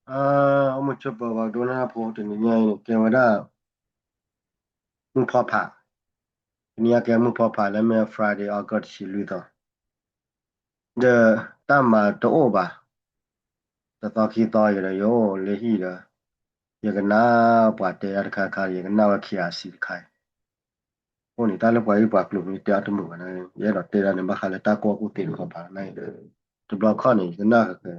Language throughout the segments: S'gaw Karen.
အ အိၣ်မုာ်ဆိးပၢၤ ပှၤဒိကနၣ်ဖိ တနံၤညါအံၤန့ၣ် ကဲဝဲဒၣ် မုၢ်ဖီဖး, တနံၤညါကဲမုၢ်ဖီဖးလၢမ့ၢ် Friday August တဆံလွံၢ်သီ, ဒီးတၢ်မၤတအိၣ်ဘၣ်, တသီခံသီအံၤဒီး ယအိၣ်လၢဟံၣ်ဒီး ယကနၣ်ပှၤတဲတၢ်တခါခါ ယကနၣ်ဝဲ KIC တခါအံၤ အဃိန့ၣ် တၢ်လၢပှၤအံၤပှၤကျိၤမ့ၢ်တဲအီၤတမုာ်ဘၣ်န့ၣ် ယအဲၣ်ဒိးတဲဒၣ်န့ၣ် ဘၣ်ဃးလၢတၢ်ကူၣ်ဘၣ်ကူၣ်သ့တခီပၤန့ၣ်, တဘျီခီၣ်န့ၣ် ယကနၣ်ဃဲဃဲ,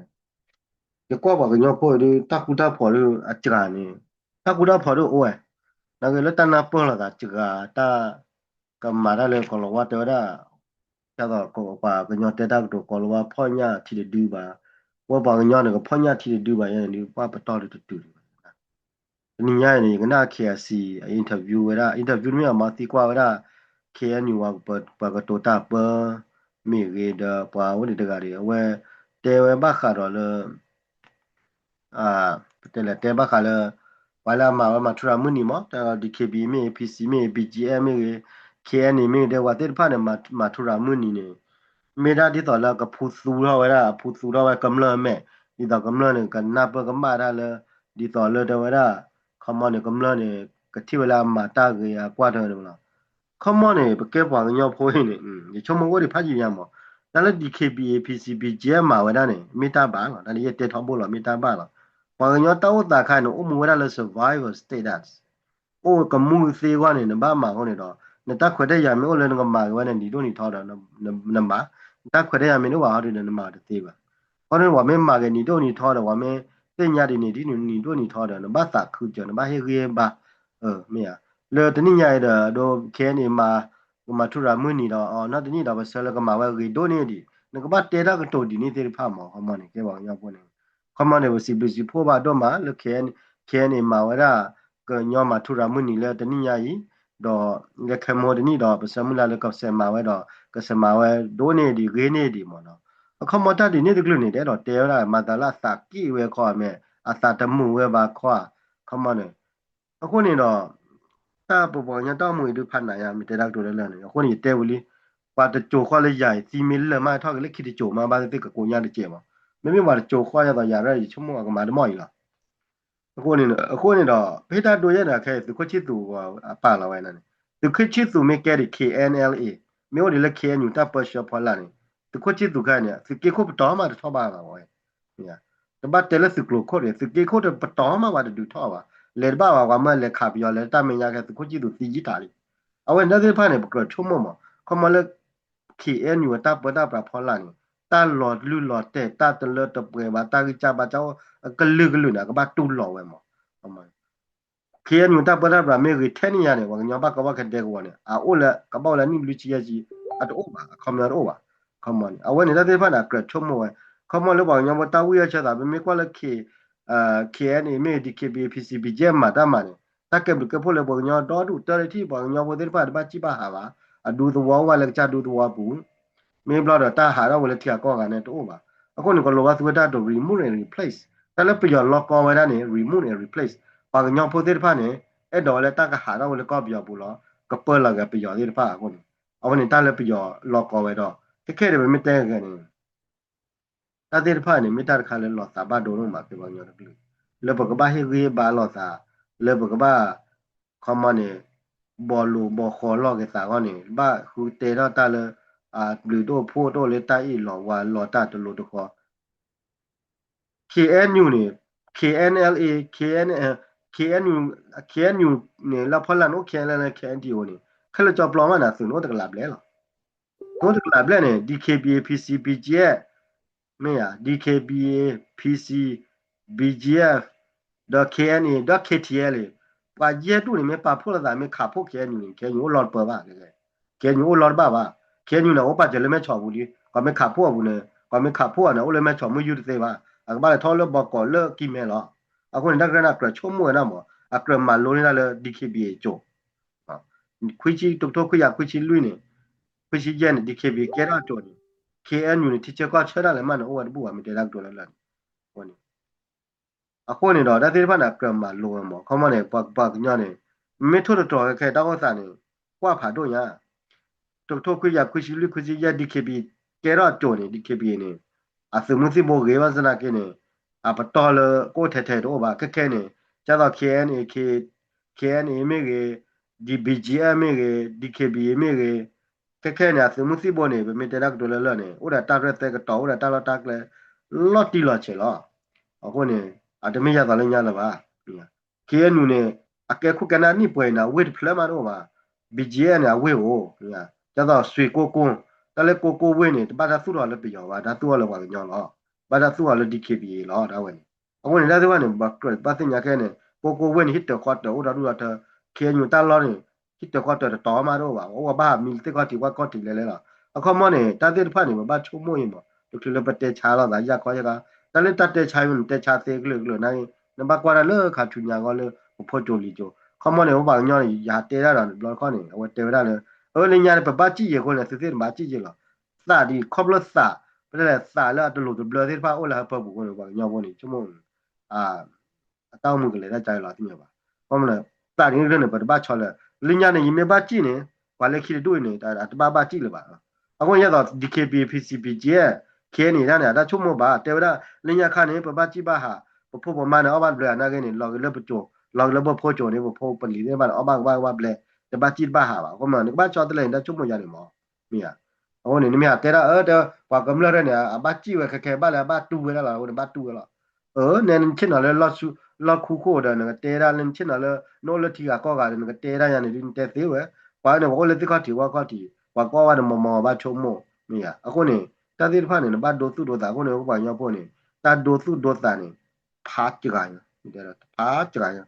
ယကွၢ်ပှၤကညီဖိအံၤဒုး တၢ်ဃူတၢ်ဖိးဒုးအစှၤန့ၣ်, တၢ်ဃူတၢ်ဖိးဒုးအိၣ်ဝဲ, နာ်က့လၢတၢ်နၢ်ပၢၢ်လိာ်သးစှၤ တၢ်ကမၤတၢ်လၢကီၤလၤဝါတဲဝဲဒၣ် ဒ်သိးပှၤကညီတဲတၢ်ကတိၤ ကီၤလၤဝါဖီၣ်ညၣ်ထံတဒုဘၣ်, ဝဲပှၤကညီန့ၣ် ကဖီၣ်ညၣ်ထံတဒုဘၣ်ယဲန့ၣ်ဒုး ပှၤပတီၢ်ဒုးတတုၤဒံးဘၣ်. တနံၤညါအံၤန့ၣ် ယကနၣ် KIC interview ဝဲဒၣ် interview တမ့ၢ်အမၤသံကွၢ်ဝဲဒၣ် KNU ပှၤကတိၤတၢ်ပၢ မ့ၢ်ဂ့ၤဒီး ပှၤအိၣ်ဒံးတဂၤဒီး အဝဲတဲဝဲဘၣ်ဃးဒီးလၢ ပတဲလဲၤတဲဘၣ်ဃးလၢ ပှၤလၢအမၤဝဲမၤထူရၤမုၢ်နံၤမး တဲဒီး DKBA မ့ၢ်ဂ့ၤ PC မ့ၢ်ဂ့ၤ BGF မ့ၢ်ဂ့ၤ KNA မ့ၢ်ဂ့ၤ ဒီးပှၤသ့ၣ်တဖၣ်န့ၣ် မၤထူရၤမုၢ်နံၤန့ၣ် မ့ၢ်ဒၣ်ဒ်သိးလၢကဖူသူထီၣ်ဝဲဒၣ် အဖူသူထီၣ်ဝဲကမျၢၢ်မဲာ် ဒ်သိးကမျၢၢ်န့ၣ် ကနၢ်ပၢၢ်ကမၣ်တၢ်လၢ ဒ်သိးလၢတဲဝဲဒၣ် ခီမီန့ၣ် ကမျၢၢ်န့ၣ် ကထံၣ်ဝဲလၢအမၤတၢ်ဂ့ၤအကွၢ်ထွဲန့ၣ်လီၤ. ခီမီန့ၣ် ပကဲပှၤကညီဖိအံၤန့ၣ် ယဆိကမိၣ်အိၣ်ဒံးဖးယံာ်ညါမး တၢ်လၢ DKBA PC BGF မၤဝဲဒၣ်န့ၣ် မ့ၢ်တၢ်ဘၣ်လီၤ တၢ်လၢယတဲထီဘိလီၤမ့ၢ်တၢ်ဘၣ်လီၤ. ပှၤကညီတၢ်အိၣ်သးခါန့ၣ် အိၣ်မူဝဲဒၣ်လၢ survival status အိၣ်ကမူၣ်သ့အဂီၢ်န့ၣ် နဘၣ်မၤအဃိန့ၣ်ဒီး နတၢ်ခွဲးတၢ်ယာ်မ့ၢ်အိၣ်လၢနကမၤက့ၤဝဲန့ၣ် နံၤဒိၣ်နံၤထီဒီး နမၤ, နတၢ်ခွဲးတၢ်ယာ်မ့ၢ်တအိၣ်ဘၣ်ဟီဒုဒီး နမၤတသ့ဘၣ်. အဃိန့ၣ် ပှၤမ့ၢ်မၤက့ၤနံၤဒိၣ်နံၤထီဒီး ပှၤမ့ၢ်သ့ၣ်ညါဒ်န့ၣ်ဒ်နံၤဒိၣ်နံၤထီဒီး နဘၣ်သးခုစၢၤ နဘၣ်ဟ့ၣ်ဂံၢ်ဟ့ၣ်ဘါ, မ့ၢ်ဧါ, လၢတနံၣ်ညါအံၤဒီး ဒိ KNA မၤ ကမၤထူရၤမုၢ်နံၤဒီး အနီၢ်တနံၣ်ဒီး ပဆၢလၢကမၤဝဲဂ့ၤဒိၣ်န့ၢ်ဒံး နကဘၣ်တဲတၢ်ကတိၤဒ်န့ၣ်သ့ၣ်တဖၣ်မး ခီမီန့ၣ် ကဲပှၤကညီဖိန့ၣ် ခီမီန့ၣ် ပစံးဘျုးစံးဖှိၣ်ဘၣ်ဒိၣ်မးလၢ KNA မၤဝဲဒၣ် ကညီမၤထူရၤမုၢ်နံၤလၢတနံၣ်ညါအံၤ, ဒီးလၢခဲမိၢ်တနံၣ်ဒီး ပဆၢမုၢ်လၢ်လၢကစဲးမၤဝဲဒီး ကစဲးမၤဝဲဒိၣ်န့ၢ်ဒံးဂ့ၤန့ၢ်ဒံးမးနီၤ. အခီမီတၢ်ဒ်န့ၣ်တကလုာ်န့ၣ် တအဲၣ်ဒိးတဲဝဲဒၣ် မၤသးလၢအသးက့ၣ်ဝဲခီမ့ၢ် အသးတမုာ်ဝဲဘၣ်ခီဧါ, ခီမီန့ၣ် အဃိန့ၣ်ဒီး တၢ်ပပှၤကညီတၢ်အိၣ်မူအံၤဒုးဖးနးယါ မ့ၢ်တဲတၢ်ကတိၤလၢလၢာ်န့ၣ် အဃိန့ၣ် ယတဲဝံၤလံ, ပှၤတစိၤဃီလၢယၤအံၤ သံမ့ၢ်လၢာ်မးထီၣ်က့ၤလၢခံတစိၤမး ဘၣ်သ့ၣ်သ့ၣ်ကကိးညါတစဲးမး, မ့မ့ၢ်ပှၤတစိၤဃီယၤသိးယၤရဲၣ် ယဆိကမိၣ်အကမၤတမီၢ်အံၤလီၤ. အဃိန့ၣ်ဒီး ပဟ့ၣ်တၢ်ဒိယဲၢ်န့ၣ် ခဲအံၤ သုးခိၣ်ဆံၣ်သူးအပာ်လီၤဝဲန့ၣ်, သုးခိၣ်ဆံၣ်သူးမ့ၢ်ကဲဒံး KNLA မ့ၢ်အိၣ်ဒံးလၢ KNU တၢ်ပၢဆှၢဖီလာ်န့ၣ်, သုးခိၣ်ဆံၣ်သူးခဲအံၤန့ၣ် သုးက့ခိၣ်ပတီၢ်မးတထီၣ်ဘၣ်လီၤဝဲ တဘၣ်တဲလၢသုးကျိၤခိၣ်န့ၣ် သုးက့ခိၣ်တပတီၢ်မးပှၤတဒုးထီၣ်ဘၣ်, လဲၤတဘၣ်ဘၣ် ပှၤမၢလဲၤခးပယီၤလဲၤတၢ်မဲာ်ညါခဲ သုးခိၣ်ဆံၣ်သူးသံယံာ်တၢ်လံ. အဝဲန့ၣ်တၢ်သ့ၣ်တဖၣ်န့ၣ် ပကြၢးဆိကမိၣ်မး ခီမီလၢ KNU အတၢ်ပၢတၢ်ပြးဖီလာ်န့ၣ် တၢ်လီၤလုၢ်လီၤတဲာ် တၢ်တလၢတပှဲၤဘၣ် တၢ်ဂံၢ်စၢ်ဘါစၢ်အိၣ် အကလုာ်ကလုာ်န့ၣ် အကဘၣ်တူၢ်လိာ်ဝဲမး KNU တၢ်ပၢတၢ်ပြးမ့ၢ်ဂ့ၤထဲန့ၣ်ယါန့ၣ် ပှၤကညီဘၣ်ကီဘၣ်ခဲဒဲကဝီၤန့ၣ် အအိၣ်လၢ ကဘၣ်အိၣ်လၢနံၣ်ဘျုးဆံယဲၢ်ဆံ အတအိၣ်ဘၣ် အခီပညီတအိၣ်ဘၣ်. ခီမီန့ၣ် အဝဲန့ၣ်တၢ်သ့ၣ်တဖၣ်န့ၣ် အကြၢးဆိကမိၣ်ဝဲ ခီမီလၢပှၤကညီဖိတၢ်ဝံၣ်အဆၢသး ပမ့ၢ်ကွၢ်လၢ KNA မ့ၢ် DKBA PC BGF မၤတၢ်မၤန့ၣ် တၢ်ကဲဘျုးကဲဖှိၣ်လၢပှၤကညီဒီဒူၣ်တၢ်လၢထံၣ် ပှၤကညီဖိသ့ၣ်တဖၣ်တဘၣ်စံၣ်ဘၣ်ဟးဘၣ် အဒူသဝီအိၣ်ဝဲလၢကစၢ်ဒူသဝီပူၤ မ့ၢ်ဘျီဒီးတၢ်ဟးထီၣ်ဝဲလၢထံဂၤကီၢ်ဂၤန့ၣ်တအိၣ်ဘၣ်. အဃိန့ၣ် ကလိၤဘၣ်သူဝဲတၢ်ဒိး remove and replace တၢ်လၢပယီၤလီၤကီဝဲဒၣ်န့ၣ် remove and replace ပှၤကညီဖိသ့ၣ်တဖၣ်န့ၣ် အဲၣ်ဒိးဝဲလၢတၢ်ကဟးထီၣ်ဝဲလၢကီၢ်ပယီၤပူၤလီၤ ကပၢလီၤက့ၤပယီၤသ့ၣ်တဖၣ်အဃိန့ၣ် အဝဲန့ၣ်တၢ်လၢပယီၤလီၤကီဝဲဒီး ခဲခဲအံၤဒီးပမ့ၢ်တဲဂ့ၤန့ၣ် တၢ်သ့ၣ်တဖၣ်န့ၣ် မ့ၢ်တၢ်တခါလၢလီၤသးဘၣ်ဒိဒိၣ်မး ကဲပှၤကညီတကလုာ် လၢပကဘၣ်ဟ့ၣ်ဂံၢ်ဟ့ၣ်ဘါလိာ်သး လၢပကဘၣ် ခီမီန့ၣ် ဘီလိာ်ဘီဃီၤလိာ်က့ၤသးအဂီၢ်န့ၣ် ဘၣ်ဃုတဲထီၣ်တၢ်လၢ အဘျုးတအိၣ်ဖှိၣ်တအိၣ်လၢတၢ်အ့ၣ်လိာ်ဝါလိာ်တၢ်တလိၤတဃီ KNU န့ၣ် KNLA KNU KNU န့ၣ် လၢဖီလာ်န့ၣ်အိၣ် KNLA KNDO န့ၣ် ခဲလၢာ်ကၠီပျီမးန့ၣ် သုးန့ၣ်အိၣ်တကလးဘျဲၣ်လီၤ. သုးအိၣ်တကလးဘျဲၣ်န့ၣ် DKBA PC BGF မ့ၢ်ဧါ DKBA PC BGF ဒီး KNA ဒီး KTLA ပှၤယဲၢ်ဒူၣ်န့ၣ် မ့ၢ်ပာ်ဖှိၣ်လိာ်သး မ့ၢ်ခးဖှိၣ် KNU န့ၣ် KNU အိၣ်လီၤတပၢၢ်ဘၣ် KNU အိၣ်လီၤတဘၣ်ဘၣ် KNU န့ၣ် အိၣ်ပာ်စၢၤလၢမဲၢ်ဆီးပူၤလံ ပှၤမ့ၢ်ခးဖှိၣ်အပူၤန့ၣ် ပှၤမ့ၢ်ခးဖှိၣ်အီၤန့ၣ် အိၣ်လၢမဲၢ်ဆီးမုၢ်ယူၢ်တသ့ဘၣ် အကဘၣ်လဲၤထီၣ်လၢဘီကီးလၢကံၢ်မဲလီၤ. အဃိန့ၣ် တၢ်ကရၢန့ၣ် အကြၢးဆိကမိၣ်ဝဲဒၣ်မး အကြၢးမၤလိန့ၢ်ဒၣ်လၢ DKBA အစိၤ ခွံဆံ တကထိခွံကယၤခွံဆံလွံၢ်န့ၣ် ခွံဆံယဲၢ်န့ၣ် DKBA ကဲထီၣ်အစိၤန့ၣ် KNU န့ၣ် ထံဆၢကီၢ်ဆၢဒၣ်လဲာ်မးန့ၣ် အိၣ်ဝဲတဘူၣ်ဘၣ် မ့ၢ်တဲတၢ်ကတိၤလၢလၢာ်န့ၣ် အဃိန့ၣ် အဃိန့ၣ်ဒီး တၢ်သ့ၣ်တဖၣ်န့ၣ် အကြၢးမၤလိဝဲမး ခီမီန့ၣ် ပှၤပှၤကညီန့ၣ် မ့ၢ်ထိၣ်သတြီၤခဲခဲတၢ်အိၣ်သးန့ၣ် ကွၢ်ဖးဒိၣ်ညါ တကထိခွံကယၤခွံဆံလွံၢ်ခွံဆံယဲၢ် DKBA ကဲထီၣ်အစိၤန့ၣ် DKBA န့ၣ် အသုးမုၢ်သံၣ်ဘိဂ့ၤဘၣ်ဆၣ်သနာ်က့န့ၣ် အပတီၢ်လၢကအိၣ်ထဲထဲတအိၣ်ဘၣ်. ခဲခဲန့ၣ် ဒ်သိး K N A, K-, K N A မ့ၢ်ဂ့ၤ, D B G F မ့ၢ်ဂ့ၤ, D K B A မ့ၢ်ဂ့ၤ, ခဲခဲန့ၣ် အသုးမုၢ်သံၣ်ဘိန့ၣ် ပမ့ၢ်တဲတၢ်ကတိၤလၢလၢာ်န့ၣ် အိၣ်ဒီးတၢ်ရဲၣ်သဲကတီၤ အိၣ်ဒီးတၢ်လီၢ်တၢ်ကျဲ လီၤတံၢ်လီၤဆဲးလီၤ. အဃိန့ၣ် အတမ့ၢ်ယၤသိးလၢညါလၢၤဘၣ်. K N U န့ၣ် အကဲခိၣ်ကဲနၢ်နံၣ်ပှဲၤအံၤန့ၣ် အဝ့ၢ်တဖျၢၣ်မးတအိၣ်ဘၣ်. B G F န့ၣ် အဝ့ၢ်အိၣ်, ဒ်သိး စွ့ၢ်ကိၢ်ကိၢ်, တၢ်လၢကိၢ်ကိၢ်ဝ့ၢ်န့ၣ် တဘၣ်တၢ်သူၣ်ထီၣ်လၢပယီၤဘၣ်, တၢ်သူၣ်ထီၣ်လၢပှၤကညီလီၤ. ဘၣ်တၢ်သူၣ်ထီၣ်လၢ D K B A လီၤ တၢ်ဝဲန့ၣ်. အဃိန့ၣ် တၢ်သ့ၣ်တဖၣ်န့ၣ် ပကြၢးဘၣ်သ့ၣ်ညါခဲန့ၣ် ကိၢ်ကိၢ်ဝ့ၢ်န့ၣ် ဟံၣ်တၢၤဃီတၢၤအိၣ်ဒီဒူၣ်ဒီထၢ, K N U တၢ်လီၢ်န့ၣ် ဟံၣ်တၢၤဃီတၢၤတတီၤမးတအိၣ်ဘၣ်, အိၣ်ဘၣ်မံၤသ့ၣ်ခီၣ်ထံးဝၣ်ခီၣ်ထံးလဲၤလဲၤလီၤ. အခီမီန့ၣ် တၢ်သ့ၣ်တဖၣ်န့ၣ် ပဘၣ်ဆိကမိၣ်အံၤမး တချုးလၢပတဲဆါလိာ်သးယၢ်ခီယၢ်ခါ, တၢ်လၢတၢ်တဲဆါမ့ၢ်နတဲဆါသ့ကလုာ်ကလုာ်န့ၣ် နဘၣ်ကွၢ်တၢ်လၢခါဆူညါဂီၢ်လၢပဖိကၠိလံၤကၠိ, ခီမီန့ၣ် ပှၤကညီန့ၣ် ယဟးတဲဒၣ်ဒီးတဘျီတခီၣ်န့ၣ် အဝဲတဲဝဲဒၣ်လၢ အၢ လၢညါန့ၣ် ပဘၣ်စံၣ်ယဲၢ်အဃိန့ၣ် သုသ့ၣ်တဘၣ်စံၣ်ယဲၢ်လီၤ. သးဒ်ခီဖျိသး ပတဲလဲၣ်သးလၢအတလိၤတဘျၢသ့ၣ်တဖၣ်အိၣ်လၢဟၢဖၢပူၤအဃိန့ၣ် ပှၤကညီဖိန့ၣ် ဆိကမိၣ် အတၢ်အိၣ်မူကလဲၤတၢ်ကါလီၤသ့ၣ်ညါဘၣ်. ခီမီန့ၣ် သးဒ်န့ၣ်န့ၣ် ပတဘၣ်ဆီလၢ လၢညါန့ၣ် ယမ့ၢ်ဘၣ်စံၣ်န့ၣ် ပှၤလၢခံတဒူၣ်အံၤန့ၣ် အတဘၣ်ဘၣ်စံၣ်လၢၤဘၣ်. အဃိန့ၣ် ယသိး D K B A, P C P G F, K N A ဒၣ်န့ၣ် အတၢ်ဆိကမိၣ်ဘၣ် တဲဝဲဒၣ် လၢညါခါန့ၣ် ပဘၣ်စံၣ်ဘၣ်ဟး ပဖိပမါန့ၣ် အီၣ်ဘၣ်တဘျီနာ်က့န့ၣ် လီၤက့ၤလၢပကၠိ, လီၤက့ၤလၢပဖိကၠိန့ၣ် ပဖိပလံၤသ့ၣ်တဖၣ်န့ၣ် အီၣ်ဘၣ်ကဘၣ်ကဘၣ်ဘျဲ တဘၣ်စံၣ်တဘၣ်ဟးဘၣ်. အဃိမီန့ၣ် နကဘၣ်ဆီတလဲန့ၣ် တၢ်ဆိကမိၣ်ယၤန့ၣ်မး မ့ၢ်ဧါ. အဃိန့ၣ် နမ့ၢ်ဟးတဲဒၣ် အၢ တဲ ပှၤကမျၢၢ်ရဲၣ်န့ၣ် အဘၣ်စံၣ်ဝဲခဲခဲဘၣ်လၢအဘၣ်တူၢ်ဝဲဒၣ်လီၤ အဃိန့ၣ်ဘၣ်တူၢ်ဝဲလီၤ. အၢ နဲနဆ့ၣ်နီၤလၢ လီၢ်ခူခိၣ်ဒီး နကတဲဒၣ်လၢနဆ့ၣ်နီၤလၢ နအိၣ်လၢထံဂၤကီၢ်ဂၤဒီး နကတဲဒၣ်ယၤန့ၣ်ဒ်နတဲသ့ဝဲ, ပှၤန့ၣ် ပှၤအိၣ်လၢသ့ၣ်ခီၣ်ထံးဝၣ်ခီၣ်ထံး ပှၤကအီၣ်ဘၣ်ဒီးမီၤမီၤဘၣ်ဆိကမိၣ် မ့ၢ်ဧါ. အဃိန့ၣ် တၢ်သ့ၣ်တဖၣ်န့ၣ် နဘၣ်ဒိသူၣ်ဒိသးအဃိန့ၣ် ပှၤကညီဖိန့ၣ် တၢ်ဒိသူၣ်ဒိသးန့ၣ် ဖးစှၤညါ, ဖးစှၤညါ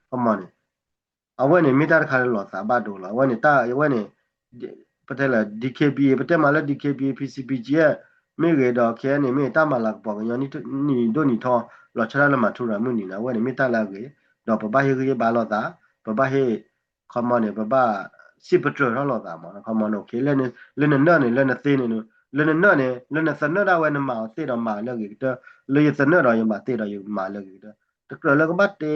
ခီမီန့ၣ် အဝဲန့ၣ်မ့ၢ်တၢ်တခါလၢလီၤသးဘၣ်ဒိလီၤ. အဝဲန့ၣ် တၢ်အဝဲန့ၣ် ပတဲလၢ D K B A ပတဲမးလၢ D K B A, P C P G F မ့ၢ်ဂ့ၤဒီး K N A မ့ၢ်ဂ့ၤ တၢ်မၤလၤကပီၤကညီနံၣ်ဒိၣ်နံၣ်ထီ လီၤဆီဒၣ်လၢမၤထူရၤမုၢ်နံၤန့ၣ် အဝဲန့ၣ်မ့ၢ်တၢ်လၢအဂ့ၤ, ဒီးပဘၣ်ဟ့ၣ်ဂံၢ်ဟ့ၣ်ဘါလိာ်သး, ပဘၣ်ဟ့ၣ် ခီမီန့ၣ် ပဘၣ်စံးပတြၢၤထီၣ်လိာ်သးမး ခီမီန့ၣ် လၢနနၢၣ်န့ၣ် လၢနသ့န့ၣ် လၢနနၢၣ်န့ၣ် လၢနသနၢၣ်ဒၣ်ဝဲနမၤအီၤသ့ဒီးမၤလၢအဂ့ၤကတၢၢ်, လၢယသနၢၣ်ဒီးယမၤသ့ဒီးယမၤလၢအဂ့ၤကတၢၢ်, တကြၢးလၢကဘၣ်တ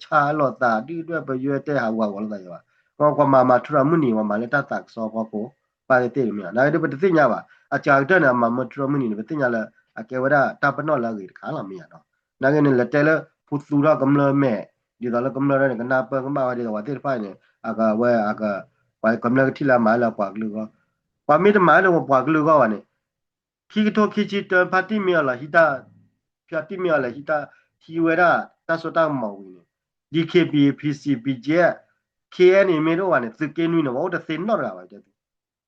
ဲဆါလိာ်သးဒ်ဒွဲၣ်ပယွဲတဲဟးဂူာ်ဟးဂီၤလိာ်သးယၤဘၣ်. ပှၤမၤမၤထူရၤမုၢ်နံၤ ပှၤမၤလၢတၢ်သးကစီၣ်ဖီခိၣ် ပာ်သ့ၣ်သ့ၣ်တမ့ၢ် နာ်က့ဒ်ပတသ့ၣ်ညါဘၣ်. အစှၤကတၢၢ်န့ၣ် အမၤမၤထူရၤမုၢ်နံၤန့ၣ် ပသ့ၣ်ညါလၢ အကဲဝဲဒၣ်တၢ်ပနီၣ်လၢအဂ့ၤတခါလီၤ မ့ၢ်ဧါနီၤ. နာ်က့န့ၣ် လဲၤတဲလၢ ဖူသူထီၣ်ကမျၢၢ်မဲာ် ဒ်သိးလၢကမျၢၢ်ဒၣ်န့ၣ် ကနၢ်ပၢၢ်ကမၣ်ဝဲဒ်သိးပှၤသ့ၣ်တဖၣ်အံၤန့ၣ် အကဝဲ အက ပှၤကမျၢၢ်ကထံၣ်လၢအမၤလၢအပှၤကလုာ်အဂီၢ်, ပှၤမ့ၢ်တမၤလၢပှၤကလုာ်အဂီၢ်ဘၣ်န့ၣ် ခံကထိခံဆံတၢ ဖါတံၢ်မ့ၢ်အီၤလီၤဟံးတၢ်, ဖါတံၢ်မ့ၢ်အီၤလီၤဟံးတၢ် ဟံးဝဲဒၣ်တၢ်စိတၢ်ကမီၤဝံၤန့ၣ် D K B A, P C P G F, K N A မ့ၢ်တအိၣ်ဘၣ်န့ၣ် သုးက့နွံန့ၣ် ပှၤအိၣ်တသ့နီတဂၤဘၣ်.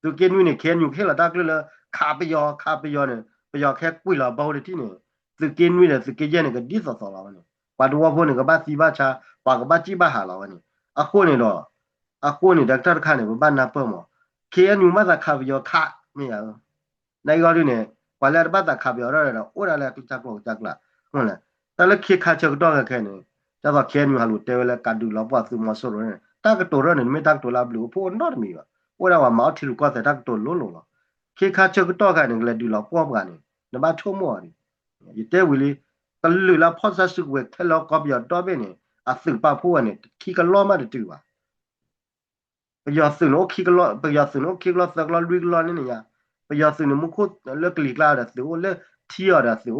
သုးက့နွံန့ၣ် ခဲအံၤကဟ့ၣ်လီၤတၢ်ကလုၢ်လၢ ခးပယီၤ ခးပယီၤန့ၣ် ပယီၤခဲကွံာ်လီၤဘီတထံၣ်န့ၣ် သုးက့နွံဒီးသုးက့ယဲၢ်န့ၣ် ကဒ်သိးသိးလီၤဝဲန့ၣ် ပှၤတဝီဖိန့ၣ် ကဘၣ်သံဘၣ်ဆါ ပှၤကဘၣ်စံၣ်ဘၣ်ဟးလီၤဝဲန့ၣ်. အဃိန့ၣ်ဒီး အဃိန့ၣ်ဒီးတၢ်တခါန့ၣ် ပဘၣ်နၢ်ပၢၢ်မး ခဲအံၤ မ့ၢ်သးခးပယီၤခး မ့ၢ်ဧါ. နာ်က့ဂီၢ်ဒ်န့ၣ် ပှၤလၢအတဘၣ်သးခးပယီၤဒၣ်ဒီး အိၣ်ဒၣ်လၢကစၢ်ကျိာ်ကစၢ်ကျၢ် တၢ်လၢခဲခါဆၢကတီၢ်ခဲခဲန့ၣ် ဒ်သိး ခဲအံၤ ဟးလူၤတဲဝဲလၢကဒုးလီၤပှီၢ်သုးမီၤစိရိၤန့ၣ် တၢ်ကတိၤရၢၢ်န့ၣ် တမ့ၢ်တၢ်ကတိၤလၢအဘျုးအိၣ်ဖှိၣ်နီတမံၤဘၣ်. အိၣ်ဒၣ်ပှၤမၤအီၣ်ထံရူၢ်ကီၢ်သဲးတၢ်ကတိၤလိၤလိၤလီၤ. ခဲခါဆၢကတီၢ်ခဲအံၤန့ၣ် ကလဲၤဒုးလီၤပှီၢ်ပှၤန့ၣ် နဘၣ်ဆိကမိၣ်အီၤဒံး. ယတဲဝံၤလံ ကလုာ်လၢအဖီၣ်တၢ်စုကဝဲၤခဲလၢာ်ကီၢ်ပယီၤဒီဘ့ၣ်န့ၣ် အသုးပာ်ဖှိၣ်ဝဲန့ၣ် ခံကလီၢ်မးတတုၤဘၣ် ပယီၤသုးန့ၣ်အိၣ်ခံကလီၢ် ပယီၤသုးန့ၣ်အိၣ်ခံကလီၢ် သၢကလီၢ် လွံၢ်ကလီၢ်န့ၣ်န့ၣ်ယါ, ပယီၤသုးန့ၣ် မူခိၣ်လၢကလံၤကျါဒီးသုးအိၣ် လၢထံ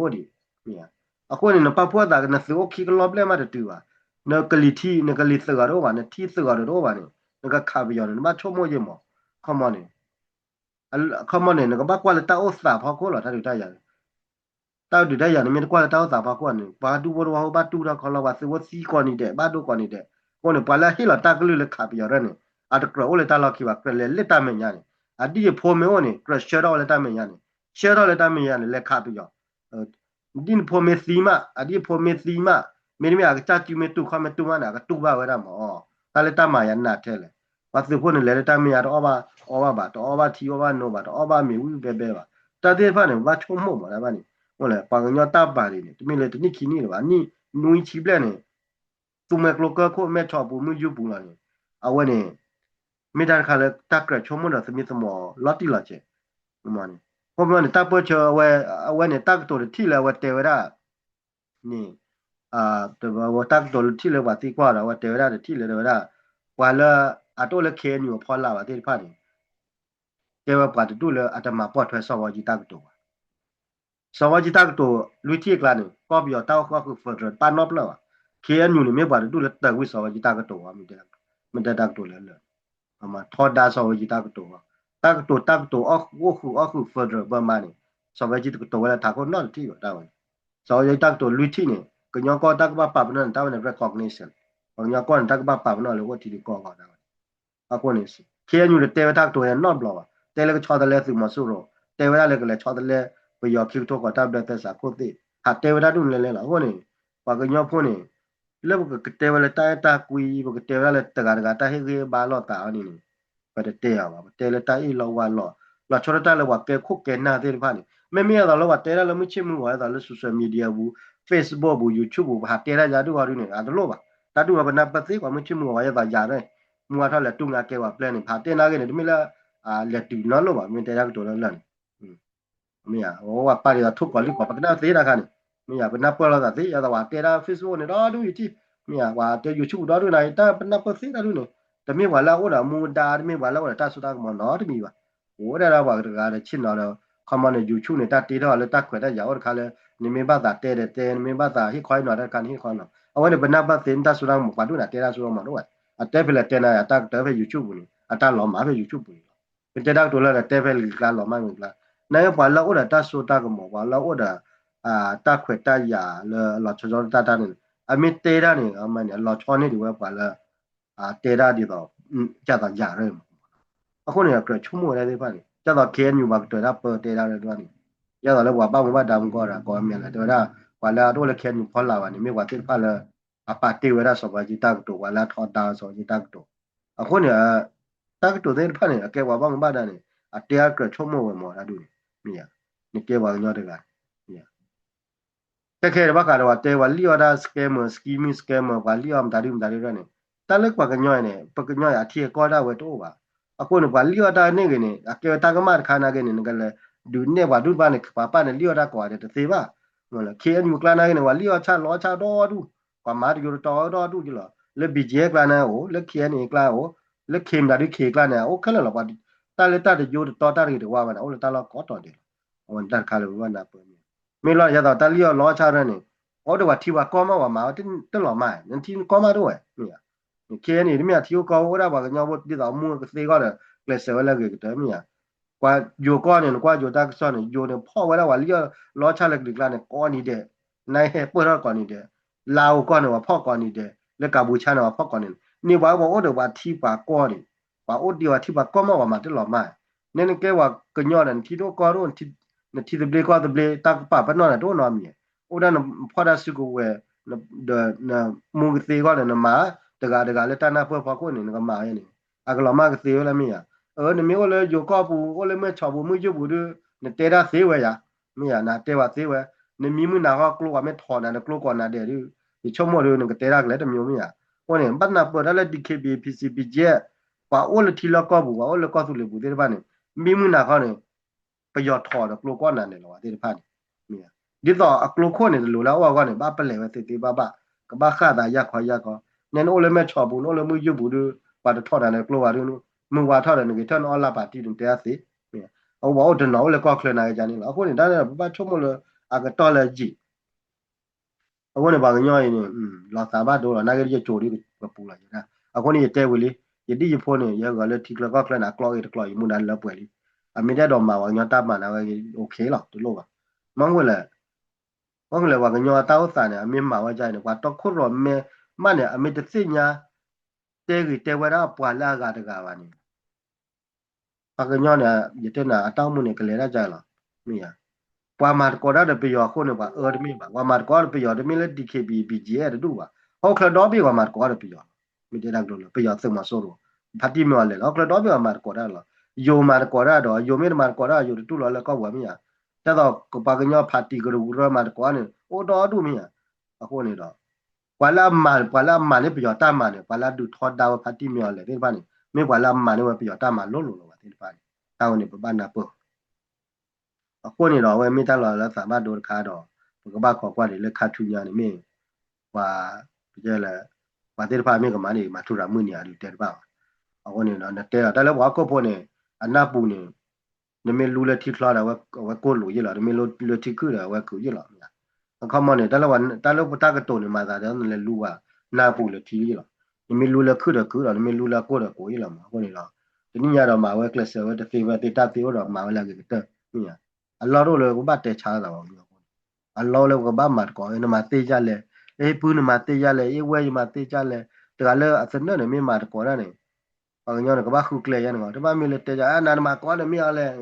အီၤဒီးသုးအိၣ်ဒံး. အဃိန့ၣ် နပာ်ဖှိၣ်အသး နသုးအိၣ်ခံကလီၢ်ဘျဲၣ်မးတတုၤဘၣ်. နကလံၤထံ နကလံၤသုးဂီၤတအိၣ်ဘၣ် နထံသုးဂီၤတအိၣ်ဘၣ်န့ၣ် နကခးပယီၤန့ၣ် နဘၣ်ဆိကမိၣ်ယဲၢ်မး. ခီမီန့ၣ် ခီမီန့ၣ် နကဘၣ်ကွၢ်လၢတၢ်အိၣ်သးဖီခိၣ်လီၤ တၢ်ဒုးတၢ်ယၤ တၢ်ဒုးတၢ်ယၤန့ၣ် မ့ၢ်တကွၢ်လၢတၢ်အိၣ်သးဖီခိၣ်န့ၣ် ပှၤဒူဖိတဝီဖိဘၣ်တူၢ်ထီၣ်ခီလီၤ ပှၤသုးဖိသံကိးနံၤဒဲး ဘၣ်ဒိကိးနံၤဒဲး. အဃိန့ၣ် ပှၤလၢအဟ့ၣ်လီၤတၢ်ကလုၢ်လၢခးပယီၤဒၣ်န့ၣ် အတကြၢးအိၣ်လၢတၢ်လီၢ်ခံဘၣ် ကြၢးလဲၤလၢတၢ်မဲာ်ညါန့ၣ် အဒ်ယဖိမ့ၢ်အိၣ်န့ၣ် ကြၢးဆှၢထီၣ်ဝဲလၢတၢ်မဲာ်ညါန့ၣ် ဆှၢထီၣ်လၢတၢ်မဲာ်ညါန့ၣ် လဲၤခးပယီၤ ဒ်နဖိမ့ၢ်သံမး အဒ်ယဖိမ့ၢ်သံမး မ့တမ့ၢ်အကစၢ်စုမ့ၢ်တူၢ်ခီၣ်မ့ၢ်တူၢ်မးန့ၣ် အကတူၢ်ဘၣ်ဝဲဒၣ်မး. တၢ်လၢတၢ်မၤယၤနးထဲလဲၣ်. ပှၤသုးဖိန့ၣ် လဲၤလၢတၢ်မဲာ်ညါတအီၣ်ဘၣ်အီဘၣ်ဘၣ် တအီဘၣ်ထံအီဘၣ်နိဘၣ် တအီဘၣ်မ့ၤဝံၣ်ဘဲဘဲဘၣ်. တၢ်သ့ၣ်တဖၣ်န့ၣ် ပဘၣ်ဆိကမိၣ်မးတၢ်ဘၣ်န့ၣ် မ့ၢ်လဲၣ် ပှၤကညီတၢ်ဘၣ်ဒ်န့ၣ် တမ့ၢ်လၢတနံၣ်ခံနံၣ်လၢၤဘၣ် နံၣ်နွံဆံဘျဲၣ်န့ၣ် သူမှဲကျိကၢၢ်ခိၣ်မဲၢ်ဆီပူၤမုၢ်ယူပူၤလီၤန့ၣ် အဝဲန့ၣ် မ့ၢ်တၢ်တခါလၢတၢ်ကြၢးဆိကမိၣ်ဒီးသမံသမိးလီၤတံၢ်လီၤဆဲး မ့ၢ်န့ၣ် ခီဖျိန့ၣ် တၢ်ပၢၢ်ဆၢအဝဲ အဝဲန့ၣ် တၢ်ကတိၤတထံၣ်လၢအဝဲတဲဝဲဒၣ်န့ၣ် တၢ်ကတိၤလၢထံၣ်လၢပှၤသံကွၢ်ဒီး အဝဲတဲဝဲဒၣ်တထံၣ်လၢတဲဝဲဒၣ် ပှၤလၢအတအိၣ်လၢ ခဲအံၤနုာ် အဖီလာ်ဘၣ်သ့ၣ်တဖၣ်န့ၣ် ကဲဝဲပှၤတဒူၣ်လၢအတမၤပိာ်ထွဲစီၤဘီကံတၢ်ကတိၤဘၣ်. စီၤဝဲကၠံတၢ်ကတိၤလွံၢ်ထံၣ်အကျါန့ၣ် ကီၢ်ပယီၤတၢ်အိၣ်ဃုာ်အိၣ်ဃုာ် federal တဘၣ်နီတဖျၢၣ်ဘၣ်. ခ့ၣ်အဲၣ်ယူၣ်န့ၣ် မ့ၢ်ပှၤတဒူၣ်လၢတၢၤကွံာ်စီၤဝဲကၠံတၢ်ကတိၤဘၣ်, မ့ၢ်တဲတၢ်ကတိၤလၢလၢာ်, ထီဒါစီၤဝဲကၠံတၢ်ကတိၤဘၣ်. တၢ်ကတိၤ တၢ်ကတိၤအိၣ်ဃုာ်အိၣ်ဃုာ် federal ဘၢမါန့ၣ် စီၤဝဲကၠံတကတိၤဝဲလၢထးခိၣ်နီတထံၣ်ဘၣ် တၢ်ဝဲန့ၣ်. စီၤဝဲကၠံတၢ်ကတိၤလွံၢ်ထံၣ်န့ၣ် ကညီကီၢ်တၢ်ကဘၣ်ပာ်ပနီၣ်န့ၣ် တၢ်ဝဲန့ၣ် recognition, ပှၤကညီကီၢ်န့ၣ် တၢ်ကဘၣ်ပာ်ပနီၣ်လၢအိၣ်ထံဒံးကီၢ်ဂီၢ် တၢ်ဝဲန့ၣ်. အဃိန့ၣ် ခ့ၣ်အဲၣ်ယူၣ်န့ၣ် တဲဝဲတၢ်ကတိၤန့ၣ်နီတဘျီဘၣ်, တဲလၢကဆီတလဲသုးမီၤစိရိၤ, တဲဝဲဒၣ်လၢကလဲၤဆီတလဲ ပယီၤခံကထိဃီၤတၢ်ဘျၢသဲစးခိၣ်သ့ၣ် ဟးတဲဝဲတၢ်ဒ်န့ၣ်လဲၣ်လဲၣ်လီၤ. အဃိန့ၣ် ပှၤကညီဖိန့ၣ် လၢပကကတဲဝဲလၢတၢ်အဲၣ်တၢ်ကွံ ပကတဲဝဲဒၣ်လၢတဂၤတဂၤတၢ်ဟ့ၣ်ဂံၢ်ဘါလိာ်သးအီၤန့ၣ်န့ၣ် ပတတဲအီၤဘၣ်. ပတဲလၢတၢ်အ့ၣ်လိာ်ဝါလိာ်, လီၤဆီဒၣ်တၢ်လၢပှၤကဲခိၣ်ကဲနၢ်သ့ၣ်တဖၣ်န့ၣ် မ့မ့ၢ်အသိးလၢပှၤတဲဒၣ်လၢမုၢ်ဆ့ၣ်မုၢ်ဂီၤ အသိးလၢ social media ပူၤ, Facebook ပူၤ, YouTube ပူၤ ပဟးတဲတၢ်ယါဒုၣ်အီၤဒုၣ်န့ၣ် အတလိၣ်ဘၣ်. တၢ်ဒုၣ်ဝဲပနၢ်ပၢၢ်သ့ ပှၤမုၢ်ဆ့ၣ်မုၢ်ဂီၤဝဲအသိးယၤန့ၣ် မူအါထီၣ်လဲၤတူၢ်ငါကဲပှၤပျဲၢ်န့ၣ် ပဟးတဲနာ်က့န့ၣ် တမ့ၢ်လၢ လဲၤတုၤနီတလိၣ်ဘၣ် မ့ၢ်တဲတၢ်ကတိၤလၢလၢာ်န့ၣ် မ့ၢ်ဧါ, ပှၤပာ်ဒ်သိးထိၣ်ကီၤလံၣ်ကီၤ ပကနၣ်သ့တၢ်ခါန့ၣ်, မ့ၢ်ဧါ, ပနၢ်ပၢၢ်လိာ်သးသ့ ယသးပှၤတဲတၢ် Facebook န့ၣ် ဒီဒူၣ်ယထံၣ်, မ့ၢ်ဧါ, ပှၤတဲ YouTube ဒီဒူၣ်နၤ တၢ်ပနၢ်ပၢၢ်သ့တၢ်ဒုၣ်န့ၣ်, တမ့ၢ်ပှၤလၢအအိၣ်ဒီးမူဒါ တမ့ၢ်ပှၤလၢအအိၣ်ဒီးတၢ်စိတၢ်ကမီၤနီတမံၤဘၣ်. အိၣ်ဒၣ်ဒီးပှၤတဂၤဒီးဆ့ၣ်နီၤဒီး ခီမီန့ၣ် YouTube န့ၣ် တၢ်တ့ထီၣ်လၢတၢ်ခွဲးတၢ်ယာ်အိၣ်တခါလၢ နမ့ၢ်ဘၣ်သးတဲဒီးတဲ နမ့ၢ်ဘၣ်သးဟ့ၣ်ခီဟ့ၣ်နီၤတၢ်တခါန့ၣ် ဟ့ၣ်ခီနီၤ အဝဲန့ၣ် ပနၢ်ပၢၢ်သ့ နတၢ်စိတၢ်ကမီၤ ပှၤဒိၣ်နၤတဲတၢ်စိတၢ်ကမီၤဒိၣ်ဝဲ, အတဲဖဲလဲၣ်တဲနၤ အတၢ်ကတၢၢ်ဖဲ YouTube ပူၤန့ၣ် အတၢ်လီၤမၢ်ဖဲ YouTube ပူၤန့ၣ်လီၤ. ပတဲတၢ်ကတိၤလၢဒီးတဲဖဲလံာ်ကျါလီၤမၢ်မ့ၢ်ကျါ, နပှၤလၢအိၣ်ဒီးတၢ်စိတၢ်ကမီၤ ပှၤလၢအိၣ်ဒီး တၢ်ခွဲးတၢ်ယာ်လၢအလီၤဆီဆီတၢ်တၢ်န့ၣ် အမ့ၢ်တဲတၢ်န့ၣ် အမ့ၢ်န့ၣ် အလီၤဆီန့ၢ်ဒံးဝဲပှၤလၢ တဲဒၣ်ဒ်သိး ကၢ်သိးယၤရၢၢ်မး. အဃိန့ၣ် အကြၢးဆိကမိၣ်ဝဲဒၣ်သ့ၣ်တဖၣ်န့ၣ် ကၢ်သိး KNU ပှၤကတၢၢ်တၢ်ပၢတဲဒၣ်လၢတဖၣ်န့ၣ် ဒ်သိးလၢပှၤဘၣ်မူဘၣ်ဒါမူကီၢ်ဒီး ကိးမံၤလၢတဲဝဲဒၣ် ပှၤလၢအတအိၣ်လၢ KNU ဖီလာ်ဘၣ်န့ၣ် မ့ၢ်ပှၤသ့ၣ်တဖၣ်လၢ အပာ်တ့ၢ်ဝဲဒၣ်စီၤဘၣ်ကၠံတၢ်ကတိၤ ပှၤလၢအထီဒါစီၤဘၣ်ကၠံတၢ်ကတိၤ. အဃိန့ၣ် တၢ်ကတိၤသ့ၣ်တဖၣ်န့ၣ် အကဲပှၤဘၣ်မူဘၣ်ဒါန့ၣ် အတဲအကြၢးဆိကမိၣ်ဝဲမးတၢ်ဒုးန့ၣ် မ့ၢ်ဧါ, နကဲပှၤကညီတဂၤ မ့ၢ်ဧါ. ခဲခဲတဘၣ်ဃးဒီးပှၤတဲပှၤလံၣ်အီၣ်တၢ် scammer scheming scammer ပှၤလံၣ်အီၣ်မတၤဒုမတၤဒုဒၣ်န့ၣ် တၢ်လၢပှၤကညီအံၤန့ၣ် ပကညီအံၤအထံအကီၢ်ဒၣ်ဝဲတအိၣ်ဘၣ်. အဃိန့ၣ် ပှၤလံၣ်အီၣ်တၢ်န့ၣ်ဂ့ၤန့ၣ် အကဲဝဲတၢ်ကမၣ်တခါနာ်က့န့ၣ် နကလဲၤဒုးနဲၣ်ပှၤဒုၣ်တဖၣ်န့ၣ် ပှၤပၢ်န့ၣ်လံၣ်အီၣ်တၢ်ကိးဂၤဒဲးတသ့ဘၣ်. လၢ KNU ကျါနာ်က့န့ၣ် ပှၤလံၣ်အီၣ်ဆၣ်လီၤဆၣ်ဒီဒူၣ် ပှၤမၤတယိတတီၤဒီဒူၣ်ကလီၤ. လၢ BGF ကျါန့ၣ်အိၣ် လၢ KNA ကျါအိၣ် လၢ K မတၤဒု K ကျါန့ၣ် အိၣ်ခဲလၢာ်လီၤ. ပှၤတၢ်လၢတၢ်တယိတတီၤတၢ်တဂ့ၤတဝါဘၣ်န့ၣ် အိၣ်လၢတၢ်လီၢ်ကိးတီၤဒဲးလီၤ. အဝဲန့ၣ်တၢ်တခါလၢပဘၣ်နၢ်ပၢၢ်န့ၣ် မ့ၢ်လီၤယသးတၢ်လံၣ်အီၣ်လီၤဆၣ်ရၢၢ်န့ၣ် အိၣ်ဒီးပှၤထံပှၤကီၢ်မး ပှၤမၤဝဲတလီၤမး နထံကီၢ်မးတအိၣ်ဝဲ မ့ၢ်ဧါ. KNA တမ့ၢ်အထံအိၣ်ကီၢ်အိၣ်ဒၣ်ပှၤကညီဖိဒ်သိးမူကသ့အဂီၢ်ဒီး ကျဲးစၢးဝဲလၢအဂ့ၤကတၢၢ် မ့ၢ်ဧါ. ပှၤယိၤကီၢ်န့ၣ် နကွၢ်ယိၤတၢ်ကစီၣ်န့ၣ် ယိၤန့ၣ် ဖီၣ်ဝဲဒၣ်ပှၤလံၣ်အီၣ်လီၤဆၣ်လၢကလံၤကျါန့ၣ် ကိးနံၤဒဲး နဟဲပၢၢ်ထီၣ်ကိးနံၤဒဲး လါအိၣ်ကီၢ်န့ၣ် ပှၤဖီၣ်ကိးနံၤဒဲး လၢကၢ်ဘူၣ်ဆါန့ၣ် ပှၤဖီၣ်ကိးနံၤဒဲး န့ၢ်ပှၤပှၤအိၣ်ဒီးပှၤထံပှၤကီၢ်န့ၣ် ပှၤအိၣ်ဒံးပှၤထံပှၤကီၢ်မး ပှၤမၤတလီၤမး. နဲနကဲပှၤကညီဒီး နထံတအိၣ်ကီၢ်တအိၣ် နထံသဘျ့ကီၢ်သဘျ့ တၢ်ကပာ်ပနီၣ်န့ၣ် တအိၣ်နီတမံၤ. အိၣ်ဒၣ်နဖီၣ်တၢ်စုကဝဲၤ ဒီးနမူကသ့အဂီၢ်ဒီး နမၤတဂၤတဂၤလၢတၢ်နၢ်ပၢၢ်ဖီခိၣ်န့ၣ် နကမၤဝဲန့ၣ် အကလီၤမၢ်ကသ့ဝဲလၢမ့ၢ်ဧါ. အၢ နမ့ၢ်အိၣ်လၢယိၤကီၢ်ပူၤ အိၣ်လၢမဲၢ်ဆီးပူၤ မုၢ်ယုၢ်ပူၤဒုး နတဲတၢ်သ့ဝဲယါ မ့ၢ်ဧါ နတဲဝဲသ့ဝဲ. နမံမုၢ်နၤဃီကျိ ပှၤမ့ၢ်ထီၣ်နၤ နကျိကိးနၤဒဲးဒုး ယဆိကမိၣ်ဒုး နကတဲတၢ်ကလဲၤတမံၤမ့ၢ်ဧါ. အဃိန့ၣ် ဘၣ်နၢ်ပၢၢ်တၢ်လၢ DKBA PC BGF ပှၤအိၣ်လၢထံလီၢ်ကီၢ်ပူၤ ပှၤအိၣ်လၢကီၢ်သူလ့ၤပူၤသ့ၣ်တဖၣ်န့ၣ် မံမုၢ်နၤဃီန့ၣ် ပယီၤထီၣ်ဒီးကျိကိးနၤဒဲးလီၤဝဲသ့ၣ်တဖၣ်န့ၣ် မ့ၢ်ဧါ. ဒ်သိးအကျိခိၣ်န့ၣ် တလိၤလၢအအိၣ်အဂီၢ်န့ၣ် ဘၣ်ပလဲၤဝဲသ့သ့ဘၣ်ဘၣ် ကဘၣ်ဃၣ်သးယၢ်ခီယၢ်ခီ. နဲနအိၣ်လၢမဲၢ်ဆီးပူၤ နအိၣ်လၢမုၢ်ယုၢ်ပူၤဒုး ပှၤတထီၣ်နၤဒီးကျိဘၣ်ဒုး မုၢ်ဝါထီၣ်ဒီး နဂ့ၤထၢၣ်နအီၣ်လၢပၣ်တံၣ် နတဲအသ့ မ့ၢ်ဧါ. အဝဲပှၤအိၣ်တနီၤအိၣ်လၢကီၢ်ချၢနာ်က့န့ၣ်လီၤ. အဃိန့ၣ် တၢ်န့ၣ်ဒီး ပဘၣ်ဆိကမိၣ်လၢအကတီၢ်လၢယံာ် အဃိန့ၣ် ပှၤကညီအံၤန့ၣ် လီၤသးဘၣ်ဒိလီၤ နာ်က့ဒ်ယကိၤဒ်ပပူၤလီၤယဲဒၣ်. အဃိန့ၣ် ယတဲဝံၤလံ ယဒ်ယဖိန့ၣ် ယဂၤလၢထံချၢကီၢ်ချၢန့ၣ် အကျိအံၤတကျိ ယမူဒါလၢပှဲၤလံ. အမ့ၢ်တအဲၣ်ဒိးမၤပှၤကညီတၢ်မၤန့ၣ်ဝဲ okay လီၤ တလိၣ်ဘၣ်. မ့ၢ်ဃိလဲၣ် မ့ၢ်ဃိလဲၣ် ပှၤကညီအတၢ်အိၣ်သးန့ၣ် အမ့ၢ်မၤဝဲဒ်အံၤန့ၣ် ပှၤတီခိၣ်ရိၣ်မဲမးန့ၣ် အမ့ၢ်တသ့ၣ်ညါ တဲဂ့ၤတဲဝဲဒၣ်ပှၤလၢအဂၤတဂၤဘၣ်န့ၣ် ပှၤကညီန့ၣ် ယတဲနၤ အတၢ်အိၣ်မူန့ၣ် ကလဲၤတၢ်ကလီၤ. မ့ၢ်ဧါ. ပှၤမၤသကိးတၢ်ဒီးပယီၤအဃိန့ၣ် ပှၤအၢတမ့ၢ်ဘၣ်. ပှၤမၤသကိးဒီးပယီၤတမ့ၢ်လၢ DKBA BGF တဒူၣ်ဘၣ်. ဟီၣ်ခိၣ်ချၢဒီဘ့ၣ်ပှၤမၤသကိးဒီးပယီၤလီၤ. မ့ၢ်တဲတၢ်ကတိၤလၢ ပယီၤသုးမီၤစိရိၤ ဖါတံၢ်မ့ၢ်အီၤလဲၣ်လီၤ. ဟီၣ်ခိၣ်ချၢဒီဘ့ၣ်ပှၤမၤသကိးတၢ်လီၤ. ယိၤမၤသကိးတၢ်ဒီး ယိၤမ့ၢ်တမၤသကိးတၢ် ယိၤတတူၢ်လိာ်လၢကီၢ်ပူၤမ့ၢ်ဧါ. ဒ်သိးပှၤကညီဖါတံၢ်ကရူၢ်ကရၢမၤသကိးန့ၣ် အိၣ်ဒီဒူၣ်မ့ၢ်ဧါ. အဃိန့ၣ်ဒီး ပှၤလၢအမၤ ပှၤလၢအမၤန့ၢ်ပယီၤတၢ်မၤန့ၣ် ပှၤလၢအဒုးထီဒါဝဲဖါတံၢ်မ့ၢ်အီၤလဲၣ်သ့ၣ်တဖၣ်န့ၣ် မ့ၢ်ပှၤလၢအမၤန့ၢ်ဝဲပယီၤတၢ်မၤလိၤလိၤလီၤဝဲသ့ၣ်တဖၣ်န့ၣ် တၢ်ဝဲန့ၣ် ပဘၣ်နၢ်ပၢၢ် အဃိန့ၣ်ဒီး အဝဲမ့ၢ်တၢ်လီၤလၢသးဘၣ်ဒိတခါဒီး ပကဘၣ်ခိးကွၢ်ဒံးလၢခါဆူညါန့ၣ်မ့ၢ် ပှၤ ပကဲလၢ ပှၤသ့ၣ်တဖၣ်မ့ၢ်ကမၤန့ၣ် မၤထူရၤမုၢ်နံၤအဒုးတဲတဘၣ်ဘၣ်. အဃိန့ၣ်ဒီး နတဲလီၤတၢ်လၢပှၤဟီၣ်ခိၣ်ဖိန့ၣ် အနၢ်ပူၤန့ၣ် နမ့ၢ်လူလၢထံချီဒီး အဝဲကိၢ်လူၤယ့ၢ်လီၤ, နမ့ၢ်လူလၢထံခုၣ်ဒီး အဝဲခုၣ်ယ့ၢ်လီၤ. အခီမီန့ၣ် တၢ်လၢပတၢ်ကတိၤန့ၣ် မၤသးဒီးနလဲၤလူဝဲနၢ်ပူၤလၢထံယ့ၢ်လီၤ. နမ့ၢ်လူလၢခုၣ်ဒီးခုၣ်ဒီး နမ့ၢ်လူလၢအကိၢ်ဒီးကိၢ်ယ့ၢ်လီၤမး. အဃိန့ၣ်ဒီး တနံၣ်ညါဒီးမၤဝဲကျဲးစၢးဝဲတသ့ဝဲသ့တၢ်သ့အိၣ်ဒီးမၤဝဲလၢအဂ့ၤကတၢၢ်, မ့ၢ်ဧါ. အလီၢ်တအိၣ်လၢပကဘၣ်တဲဆါသးဘၣ်, အလီၢ်လၢပကဘၣ်မၤသကိး, နမၤသ့ဒ်လဲၣ်, အ့ၣ်ပုၢ်နမၤသ့ဒ်လဲၣ်, အ့ၣ်ဝဲယမၤသ့ဒ်လဲၣ်, တဂၤလၢအသနၢၣ်န့ၣ် မ့ၢ်မၤသကိးတၢ်န့ၣ် ပှၤကညီန့ၣ် ကဘၣ်ဃုကျဲယါန့ၣ်ဂီၢ်, တဘၣ်မ့ၢ်လၢတဲယါ နၤနမၤကိးဒီးမ့ၢ်အီၤလဲၣ်,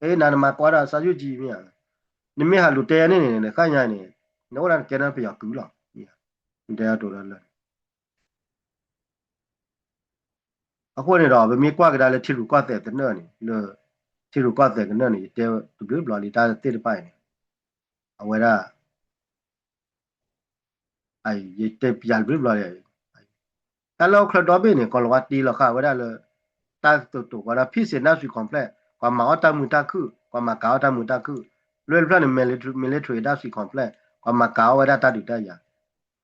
အ့ၣ် နၤနမၤကိးဒီး စီၤယိၣ်ကၠံ မ့ၢ်ဧါ. နမ့ၢ်ဟးလူၤတဲယါန့ၣ်န့ၣ် နဃၣ်ညါန့ၣ် နအိၣ်ဒၣ်နကဲထီၣ်ပယီၤကုၢ်လီၤ, နတဲအီၤတိၤလၢ အဃိန့ၣ်ဒီး ပမ့ၢ်ကွၢ်ကဒါလၢထံရူၢ်ကီၢ်သဲးသနၢၣ်န့ၣ် လၢ ထံရူၢ်ကီၢ်သဲးကနၢၣ်န့ၣ် ယတဲတဘျုးဘျီလံ တၢ်သ့ၣ်တဖၣ်အံၤန့ၣ် အဝဲဒၣ် ယတဲပျးတဘျုးဘျီလံ တၢ်လၢဟီၣ်ခိၣ်ချၢဒီဘ့ၣ်န့ၣ် ကီၤလၤဝါတ့လီၤဃာ်ဝဲဒၣ်လၢ တၢ်ကတိၤကီးဒၣ် peace industry complex ကွၢ်မၤအီၣ်တၢ်မုာ်တၢ်ခုၣ် ကွၢ်မၤကၤအီၣ်တၢ်မုာ်တၢ်ခုၣ်, လွဲၢ်တဖျၢၣ်န့ၣ် military industry complex ကွၢ်မၤကၤအီၣ်ဝဲဒၣ်တၢ်ဒုးတၢ်ယၤ.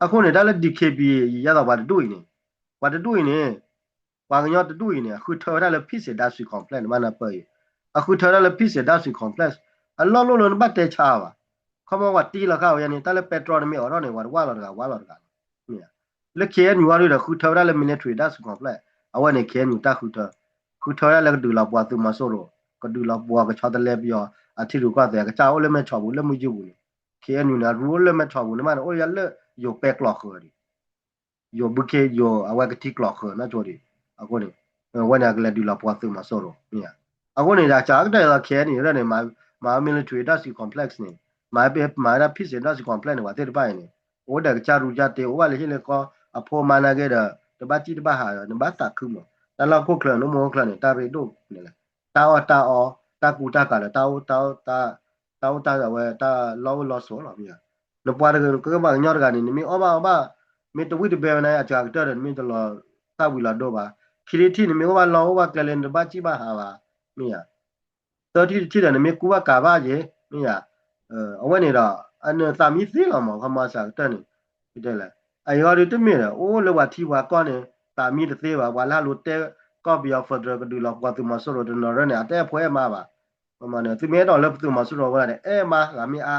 အဃိန့ၣ် တၢ်လၢ DKBA ယၤသိးပှၤတဒူၣ်အံၤန့ၣ် ပှၤတဒူၣ်အံၤန့ၣ် ပှၤကညီတဒူၣ်အံၤန့ၣ် အဃုထၢဝဲဒၣ်လၢ peace industry complex နဘၣ်နၢ်ပၢၢ်အံၤ, အဃုထၢဝဲဒၣ်လၢ peace industry complex အလီၢ်လိၣ်လၢနဘၣ်တဲဆါအီၤဘၣ်. ခီမီပှၤတ့လီၤဃာ်ဝဲယၤန့ၣ် တၢ်လၢပဲတြီန့ၣ်မ့ၢ်အိးထီၣ်န့ၣ် ပှၤတဝၢ်လီၤတဂၤ ဝၢ်လီၤတဂၤလီၤ. လၢ KNU ဝဲဒၣ်ဒီး ဃုထၢဝဲဒၣ်လၢ military industry complex အဝဲန့ၣ် KNU တၢ်ဃုထၢ, ဃုထၢဝဲဒၣ်လၢကဒုးလီၤပှီၢ်သုးမီၤစိရိၤ, ကဒုးလီၤပှီၢ်ကဆီတလဲပယီၤ အထံရူၢ်ကီၢ်သဲး အကစၢ်အိၣ်လၢမဲၢ်ဆီးပူၤ လၢမုၢ်ယုၢ်ပူၤန့ၣ် KNU န့ၣ် အရူအိၣ်လၢမဲၢ်ဆီးပူၤန့ၣ်မးန့ၣ် အိၣ်လၢယိၤပဲကျိးဃၢၤဒံး ယိၤဘုခ့ယိၤ အဝဲကထံကျိးဃၢၤနီၢ်ကၠိဒံး, အဃိန့ၣ် ဝဲန့ၣ်အကလဲၤဒုးလီၤပှီၢ်သုးမီၤစိရိၤ, အဃိန့ၣ် တၢ်ကတဲာ်လီၤ KNU န့ၣ် မၤ military industry complex န့ၣ် မၤ မၤဝဲဒၣ် peace industry complex န့ၣ် ပှၤသ့ၣ်တဖၣ်အံၤန့ၣ် အိၣ်ဒီးကစၢ်ရူကစၢ်တ့ အိၣ်ဘၣ်လၢဟံၣ်လၢဃီ အဖိမါနာ်က့ဒီး တဘၣ်စံၣ်တဘၣ်ဟးဒီး နဘၣ်သးခုမး, တၢ်လၢဟီၣ်ခိၣ်ချၢ နအိၣ်မူဟီၣ်ခိၣ်ချၢန့ၣ် တၢ်ရ့ဒိၣ်န့ၣ်လဲၣ်, တၢ်အီၣ်တၢ်အီ တၢ်ကူတၢ်ကၤဒီး တၢ်အိၣ်တၢ် တၢ်အိၣ်တၢ်ဝဲ တၢ်လီၢ်အိၣ်လီၢ်ဆိးလီၤ, မ့ၢ်ဧါ. နပှၤတဂၤ ကဘၣ်ကညီတဂၤန့ၣ် နမ့ၢ်အီၣ်ဘၣ်အီဘၣ် မ့ၢ်တဝံၣ်တဘဲဝဲန့ၣ် အစှၤကတၢၢ်ဒီး နမ့ၢ်တလီၤသၣ်ဝံၤလီၤဒိဘၣ်, ခံထံၣ်တထံၣ် နမ့ၢ်အိၣ်ဘၣ်လီၢ်အိၣ်ဘၣ်ကျဲလၢ နတဘၣ်စံၣ်ဘၣ်ဟးဘၣ်, မ့ၢ်ဧါ. သၢထံၣ်တထံၣ်ဒီး နမ့ၢ်ကူဘၣ်ကၤဘၣ်က့ၤ, မ့ၢ်ဧါ. အဝဲန့ၣ်ဒီး နသးမံသ့လီၤမး ခီမီအစှၤကတၢၢ်န့ၣ်, တဲလဲၣ်, အအံၤအီၤဒုးတမ့ၢ်ဒီး အိၣ်လၢပှၤထံပှၤကီၢ်န့ၣ် သးမံတသ့ဘၣ်, ပှၤလၢဟးလူၤတဲကီၢ်ပယီၤ federal ကဒုးလီၤပှီၢ်သုးမီၤစိရိၤတနီၤရၢန့ၣ် အတအဲၣ်ဖိအဲၣ်မါဘၣ် သုမ့ၢ်အဲၣ်ဒိးလၢသုးမီၤစိရိၤဝဲဒၣ်န့ၣ် အဲၣ်မါဂၤမ့ၢ်အါ,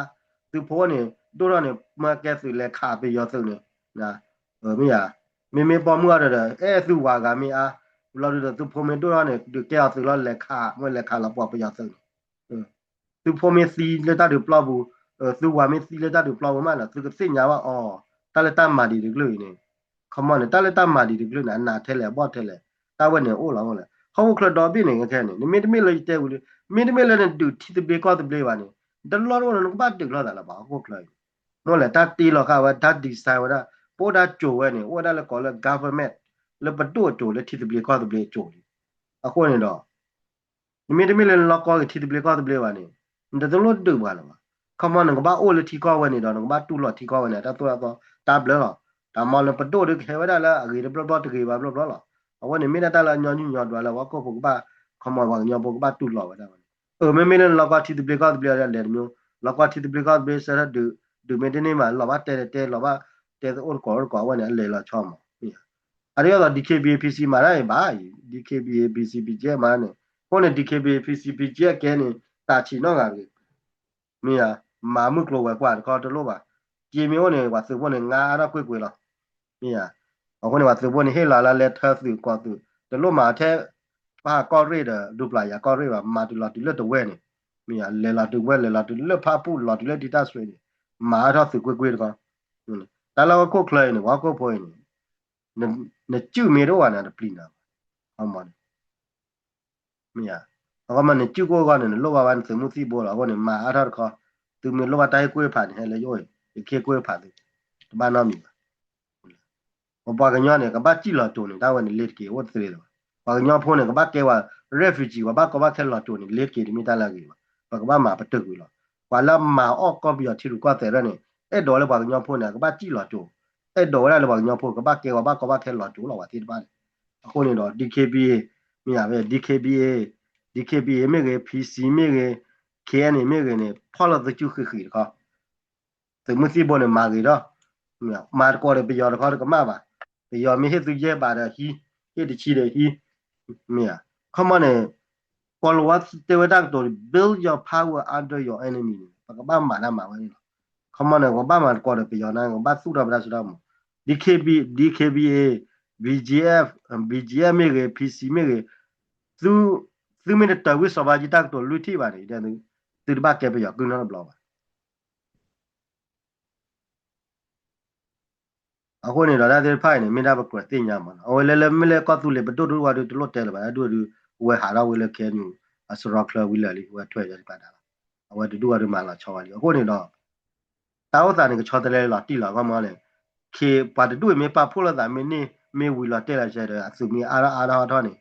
သုးဖိန့ၣ် ဒိၣ်ထီၣ်န့ၣ် မၢကဲသုးလဲၤခးပယီၤသုးန့ၣ်, မ့ၢ်ဧါ, မ့မ့ၢ်ပိာ်မုၣ်အီၤဒီး အဲၣ်သုဝၤဂၤမ့ၢ်အါ, လီၤဒုးဒီးသုးဖိမ့ၢ်ဒိၣ်ထီၣ်န့ၣ် ဒုးကဲအီၤသုးလီၤလဲၤခး မ့ၢ်လဲၤခးလီၤပှီၢ်ပယီၤသုးန့ၣ်, သုးဖိမ့ၢ်သံလၢတၢ်ဒုးပျီပူၤ, သုဝၤမ့ၢ်သံလၢတၢ်ဒုးပျီပူၤမးန့ၣ် သုကသ့ၣ်ညါဘၣ်အီၤ, တၢ်လၢတၢ်မၤဒံးတကလုာ်အံၤန့ၣ်, ခီမီန့ၣ် တၢ်လၢတၢ်မၤဒံးတကလုာ်န့ၣ် အနးထဲလဲၣ်အဘီၣ်ထဲလဲၣ်, တၢ်ဝဲန့ၣ်အိၣ်လီၤအိၣ်လဲၣ်, ဟီၣ်ခိၣ်ချၢဒီဘ့ၣ်န့ၣ် ခဲခဲန့ၣ် နမ့ၢ်တမ့ၢ်လၢယတဲဝံၤလံ, မ့တမ့ၢ်လၢနဒုးထံသဘျ့ကီၢ်သဘျ့ဘၣ်န့ၣ်, တလီၢ်တအိၣ်လၢနကဘၣ်ဒုးလိာ်သးလၢၤဘၣ် ဟီၣ်ခိၣ်ချၢအံၤ, မ့ၢ်လဲၣ် တၢ်တ့လီၤဃာ်ဝဲ တၢ် design ဝဲဒၣ်, ပအိၣ်ဒၣ်ကၠိၤဝဲန့ၣ် အိၣ်ဝဲဒၣ်လၢကိးလၢ government လၢပဒိၣ်အကၠိၤ လၢထံသဘျ့ကီၢ်သဘျ့အကၠိၤလံ, အဃိန့ၣ်ဒီး နမ့တမ့ၢ်လၢနလီၢ်ကီၢ်ဂ့ၤထံသဘျ့ကီၢ်သဘျ့ဘၣ်န့ၣ်, နတလိၣ်ဒုးပှၤလၢၤဘၣ်. ခီမီ နကဘၣ်အိၣ်လၢထံကီၢ်ဝဲန့ၣ်ဒီး နကဘၣ်တူၢ်လိာ်ထံကီၢ်ဝဲန့ၣ် တၢ်သိၣ်တၢ်သီ တၢ်ဘျၢလီၤ. တၢ်မီလၢပဒိၣ်ဒုးကဟဲဝဲဒၣ်လၢအဂ့ၤတဘျီဘျီတဂ့ၤဘၣ်ဘျီဘျီလီၤ. အဝဲန့ၣ်မ့ၢ်ဒၣ်တၢ်လၢအညီနုၢ်ညီဒွးလၢပှၤဟီၣ်ခိၣ်ဖိကဘၣ်, ခီမီ ပှၤကညီဖိကဘၣ်တူၢ်လိာ်ဝဲဒၣ်ဝဲ, အမ့မ့ၢ်လၢနလီၢ်ကီၢ်ထံသဘျ့ကီၢ်သဘျ့အလဲၤတမံၤ, လီၢ်ကီၢ်ထံသဘျ့ကီၢ်သဘျ့စဲထီၣ်ဒုး, ဒုးမ့ၢ်တန့ၢ်မး လီၤဘၣ်တဲတဲတဲ လီၤဘၣ်တဲသအိၣ်တကိးအိၣ်တကိး အဝဲန့ၣ် အလဲၤလီၤဆီမီၤ အဒိဒ်သိး DKBA PC မၤတၢ်အံၤဘၣ်အံၤ, DKBA PC BGF မၤန့ၣ်, အဃိန့ၣ် DKBA PC BGF ကဲန့ၣ် တၢ်ဆံးနီၢ်ဂၤတဂ့ၤ, မ့ၢ်ဧါ, မၤမုၢ်ကျိၤဝဲၤကွာ်တခီတလိၣ်ဘၣ်, က့မ့ၢ်အိၣ်န့ၣ် ပှၤသုးဖိန့ၣ် ငါအါထီၣ်ကွ့ၢ်ကွ့ၢ်လီၤ, မ့ၢ်ဧါ, အဃိန့ၣ် ပှၤသုးဖိန့ၣ် ဟ့ၣ်လီၤလၢလဲၤထၢသုးကီၢ်သုး, တလိၣ်မၤထဲ ပၢ်ကီၢ်ရ့ၣ်ဒီး ဒူပျၢ်ယၤကီၢ်ရ့ၣ်ဘၣ်, မၤတုၤလီၤတုၤလၢတဝဲန့ၣ်, မ့ၢ်ဧါ, လဲၤလီၤတုၤဝဲ လဲၤလီၤတုၤလၢဖၣ်ပူၣ် လီၤတုၤလၢထံတၢ်ဆွ့န့ၣ်, မၤအါထီၣ်သုးကွ့ၢ်ကွ့ၢ်တခီ, တၢ်လၢဟီၣ်ခိၣ်ချၢအံၤန့ၣ် ပှၤဟီၣ်ခိၣ်ဖိအံၤန့ၣ် နစုၣ်မ့ၢ်တအိၣ်ဘၣ်န့ၣ် တပျံၤနၤဘၣ်, မ့ၢ်ဧါ, အဃိမ့ၢ်နစုၣ်ကအိၣ်အဂီၢ်န့ၣ် နလိၣ်ဘၣ်ဝဲနသုးမုၢ်သံၣ်ဘိလီၤ, အဃိန့ၣ် မၤအါထီၣ်တခီ, သုမ့ၢ်လိၣ်ဘၣ်တၢ်ဟ့ၣ်ကူၣ်ဟ့ၣ်ဖးန့ၣ် ဟဲလၢယအိၣ်အံၤ, ယကဟ့ၣ်ကူၣ်ဟ့ၣ်ဖးသု, တဘၣ်နီတမံၤဘၣ် ပပှၤကညီန့ၣ် ကဘၣ်စံၣ်လီၤကၠိၤန့ၣ် တၢ်ဝဲန့ၣ်လ့ၤတက့ၤ အိၣ်တသ့လၢၤဘၣ်. ပှၤကညီဖိန့ၣ် ကဘၣ်ကဲဝဲ refugee ပှၤဘၣ်ကီဘၣ်ခဲလီၤကၠိၤန့ၣ် လ့ၤတက့ၤတမ့ၢ်တၢ်လၢအဂ့ၤဘၣ်. ပကဘၣ်မၤပတုာ်ကွံာ်လီၤ. ပှၤလၢအမၤအီၣ်ကီၢ်ပယီၤထံရူၢ်ကီၢ်သဲးဒၣ်န့ၣ် အဲၣ်ဒိးလၢပှၤကညီဖိန့ၣ် ကဘၣ်စံၣ်လီၤကၠိၤ, အဲၣ်ဒိးဝဲဒၣ်လၢပှၤကညီဖိ ကဘၣ်ကဲဝဲဘၣ်ကီဘၣ်ခဲလီၤကၠိၤလီၤပှၤသ့ၣ်တဖၣ်န့ၣ်. အဃိန့ၣ်ဒီး DKBA မ့ၢ်ဧါ, DKBA, DKBA မ့ၢ်ဂ့ၤ, PC မ့ၢ်ဂ့ၤ, KNA မ့ၢ်ဂ့ၤန့ၣ် ဖီၣ်လိာ်သုစုၣ်ဃံးဃံးတခီ သုးမုၢ်သံၣ်ဘိန့ၣ် မၤဂ့ၤထီၣ်, မၤသကိးဒီးပယီၤတခီတကမၣ်ဘၣ်. ပယီၤမ့ၢ်ဟ့ၣ်သုယဲၢ်ဘးဒီးဟံး, ဟ့ၣ်တဆံဒီးဟံး, မ့ၢ်ဧါ. ခီမီန့ၣ် Paul Wall တဲဝဲတၢ်ကတိၤ build your power under your enemy န့ၣ် ပကဘၣ်မၤတၢ်မၤဝဲန့ၣ်လီၤ. ခီမီန့ၣ် ကဘၣ်မၤသကိးဒီးပယီၤန့ၣ် ကဘၣ်သူၣ်ထီၣ်ပတၢ်စိတၢ်ကမီၤ DKB, DKBA, BGF, BGF မ့ၢ်ဂ့ၤ PC မ့ၢ်ဂ့ၤ သုမ့ၢ်တတၢၤဝံစီၤဘးကံတၢ်ကတိၤလွံၢ်ထံၣ်ဘၣ်န့ၣ် သုတဘၣ်ကဲပယီၤကုၢ်နီတဘျီဘၣ်. အဃိန့ၣ်ဒီး တၢ်သ့ၣ်တဖၣ်အံၤန့ၣ် မ့ၢ်ဒၣ်ပကြၢးသ့ၣ်ညါမးနီၤ. အဝဲလၢလၢမ့ၢ်လၢကီၢ်သူလ့ၤပဒိၣ်ဒူၣ်ဝဲဒုးတလိၣ်တဲလၢၤဘၣ် ဒူၣ်ဒုး ဝဲဟးထီၣ်ဝဲလၢ KNU အစရီချၢဝံၤလၢာ်လံ ဝဲထွဲယၤတပာ်ဒၣ်လီၤ. အဝဲတဒူၣ်ဝဲဒုးမၤလီၤဆီဝဲလံ အဃိန့ၣ်ဒီး တၢ်အိၣ်သးန့ၣ် ကဆီတလဲလီၤတံၢ်လီၤ ခီမီန့ၣ် ပှၤတဒူၣ်အံၤမ့ၢ်ပာ်ဖှိၣ်လိာ်သးမ့ၢ်န့ၢ် မ့ၢ်ဝံၤလီၤတဲာ်လီၤဆဲးဒီး အသုးမ့ၢ်အါထီၣ်အါထီၣ်ထီၣ်န့ၣ်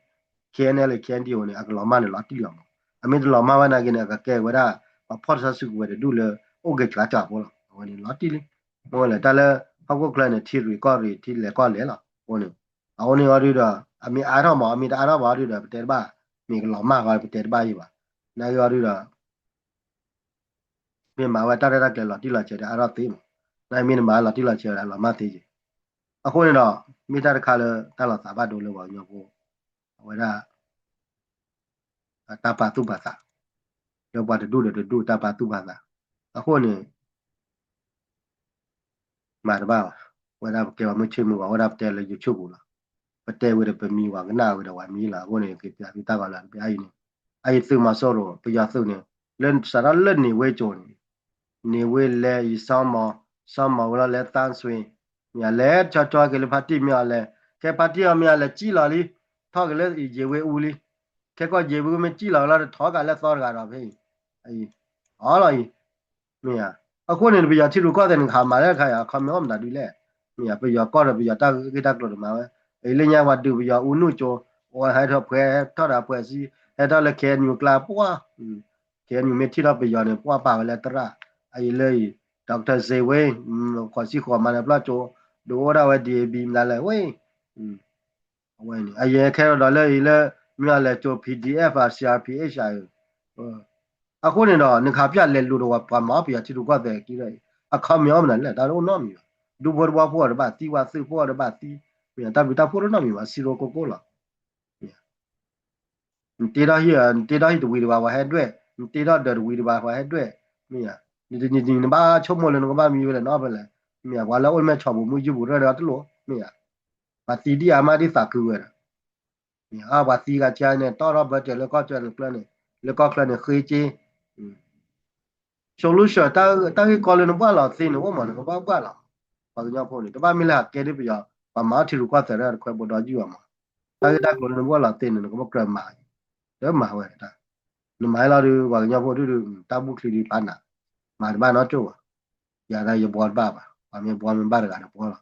KNLA KNDO န့ၣ် အကလီၤမၢ်န့ၣ်လီၤတံၢ်လီၤမး. အမ့ၢ်တလီၤမၢ်ဝဲနာ်က့န့ၣ် အကကဲဝဲဒၣ် ပှၤဖီၣ်တၢ်စုကဝဲၤတဒူၣ်လၢ အိၣ်က့ၤစှၤစှၤဖိလီၤ. အဝဲန့ၣ်လီၤတံၢ်လံ မ့ၢ်ဝဲလဲၣ် တၢ်လၢဟီၣ်ခိၣ်ချၢန့ၣ် ထံရူၢ်ကီၢ်ရူၢ် ထံလဲၤကီၢ်လဲၤလီၤ. အဃိန့ၣ် အဃိန့ၣ်အီၤဒုဒီး အမ့ၢ်အါထီၣ်မး အမ့ၢ်တအါထီၣ်ဘၣ်အီၤဒုဒီး ပတဲတဘၣ် မ့ၢ်ကလီၤမၢ်ဃီ ပတဲတဘၣ်ယံၤဘၣ်. နာ်က့အီၤဒုဒီး မ့ၢ်မၤဝဲတၢ်ရဲၣ်တၢ်ကျဲၤလီၤတံၢ်လီၤဆဲးဒီးအါထီၣ်သ့မး, နာ်က့မ့ၢ်နမၤလီၤတံၢ်လီၤဆဲးဝဲဒၣ်လီၤမၢ်သ့က့ၤ. အဃိန့ၣ်ဒီး မ့ၢ်တၢ်တခါလၢတၢ်လီၤသးဘၣ်ဒိလၢပှၤကညီဖိ အဝဲဒၣ် တၢ်ပာ်သူၣ်ပာ်သး လၢပှၤတဒူၣ်ဒီးတဒူၣ်တၢ်ပာ်သူၣ်ပာ်သး. အဃိန့ၣ် မၤတဘၣ်ဘၣ်, ဝဲဒၣ်ပကဲပှၤမုၢ်ဆ့ၣ်မုၢ်ဂီၤ ဝဲဒၣ်ပတဲလၢ YouTube ပူၤလီၤ. ပတဲဝံၤဒီးပမံဝဲကနၣ်ဝံၤဒီးပှၤမံလီၤ. အဃိန့ၣ် က့ၤပျးသုတၢ်ဂီၤလၢတဘျီအံၤန့ၣ် အအံၤသုးမီၤစိရိၤ ပယီၤသုးန့ၣ် လၢစးထီၣ်လၢန့ၣ်ဝ့ကၠိၤန့ၣ် န့ၣ်ဝ့လဲၤအံၤ စီၤမီၤ စီၤမီၤဝဲလီၤလဲၤသၣ်ဆွ့ မ့ၢ်လဲၤဆီဆီက့ၤလၢဖါတံၢ် မ့ၢ်အီၤလဲၤ ခဲဖါတံၢ်အီၤမ့ၢ်အီၤလဲၤစံၣ်လီၤလံ ထီၣ်က့ၤလၢယ့ၤဝ့အူလံ. ခဲကီၢ်ယ့ၤဝ့အူမ့ၢ်စံၣ်လီၤဝဲလီၤ တထီၣ်ကးလၢသီတဂၤဒီးဖဲအံၤ အံၤ အီလီၤအံၤ မ့ၢ်ဧါ. အဃိန့ၣ် ပယီၤထံရူၢ်ကီၢ်သဲးန့ၣ် ခးမၤလၢခါယၤ အခီပညီမတၤဒုလဲၣ်. မ့ၢ်ဧါ ပယီၤကီၢ်ဒီးပယီၤတၢ်ဂ့ၢ်တၢ်ကျိၤတမၤဝဲ အံၤလၢညါပှၤဒုးပယီၤအူနုၢ်ကၠိ အဝဲဟဲထီၣ်ဖှဲးထီၣ်ဒီးဖှဲးစံ ဟဲထီၣ်လၢ KNU ကျါပှၢ် KNU မ့ၢ်ထံၣ်ထီၣ်ပယီၤန့ၣ် ပှၢ်ပာ်ဝဲလၢသရၣ် အအံၤလၢအံၤ Doctor Zewin ဃိးဆံဃိးမၤနၢၤပျီကၠိ ဒုးအိၣ်ဒၣ်ဝဲ DAB မနုၤလဲၣ်ဝဲ အဝဲန့ၣ် အယဲခဲဒီးလၢအံၤလၢ မ့ၢ်အီၤလဲၤကၠိ PDF ဧါ CRPH ဧါ အဃိန့ၣ်ဒီး နခးပၠၣ်လဲၤလူၤဒီးပှၤမၤအီၣ်ပယီၤထံရူၢ်ကီၢ်သဲးခံဒီး အခီပညီမနုၤလဲၣ် တၢ်တအိၣ်နီတမံၤဘၣ်. ဒူဖိတဝီဖိအီၤတဘၣ်သံ ဝဲသုးဖိအီၤတဘၣ်သံ မ့ၢ်တၢ်ဘျုးတၢ်ဖှိၣ်တအိၣ်နီတမံၤဘၣ် စံရိၤကိၢ်ကိၢ်လီၤ. နတ့ထီၣ်ဟံၣ် နတ့ထီၣ်ဟံၣ်တဝံၤတဘၣ် ပှၤဟဲဒွဲၣ်, နတ့ထီၣ်ဒၢးတဝံၤတဘၣ် ပှၤဟဲဒွဲၣ်, မ့ၢ်ဧါ. နတနံၤနံၤနဘၣ်ဆိကမိၣ်လၢနကဘၣ်မံဝဲလဲၣ်နီဖဲလဲၣ်, မ့ၢ်ဧါ. ပှၤလၢအိၣ်လၢမဲၢ်ဆီးပူၤမုၢ်ယုၢ်ပူၤရဲၣ်ဒီးတလိၣ်, မ့ၢ်ဧါ. ပှၤသံဒ်အါမးဒ်သးခုဝဲဒီး, မ့ၢ်ဧါ. ပှၤသံဂၤဆါန့ၣ် တီၢ်ထီၣ်ဘၢတၢၢ်လၢကီၢ်ကျၢၢ်န့ၣ်ကျၢၢ်န့ၣ်, လၢကီၢ်ချၢန့ၣ်ဃ့က့ solution တၢ်ဂ့ၢ်ကီလၢနဘၣ်လီၤသ့န့ၣ် အိၣ်မး နကဘၣ်ဘၣ်လီၤ. ပှၤကညီဖိန့ၣ် တဘၣ်မ့ၢ်လၢဟးကဲဒ်ပယီၤ ပှၤမၤအီၣ်ထံရူၢ်ကီၢ်သဲးတၢ်တခွဲးဘိဒီးယုၢ်အီၤမး. တၢ်ဂ့ၢ်တၢ်ကျိၤလၢနဘၣ်လီၤသ့န့ၣ် နကဘၣ်ကြၢးမၤ, တမၤဝဲဒၣ်. နမၤလီၤဒုး ပှၤကညီဖိဒုးဒုး တၢ်ဘူၣ်ချံဒုးဖးနး, မၤတဘၣ်နီတကၠိၢ်ဘၣ်. ယၤဒၣ်ယဘှီတဘၣ်ဘၣ်, ပှၤမ့ၢ်ဘှီမ့ၢ်ဘၣ်တဂၤန့ၣ်ဘှီလီၤ.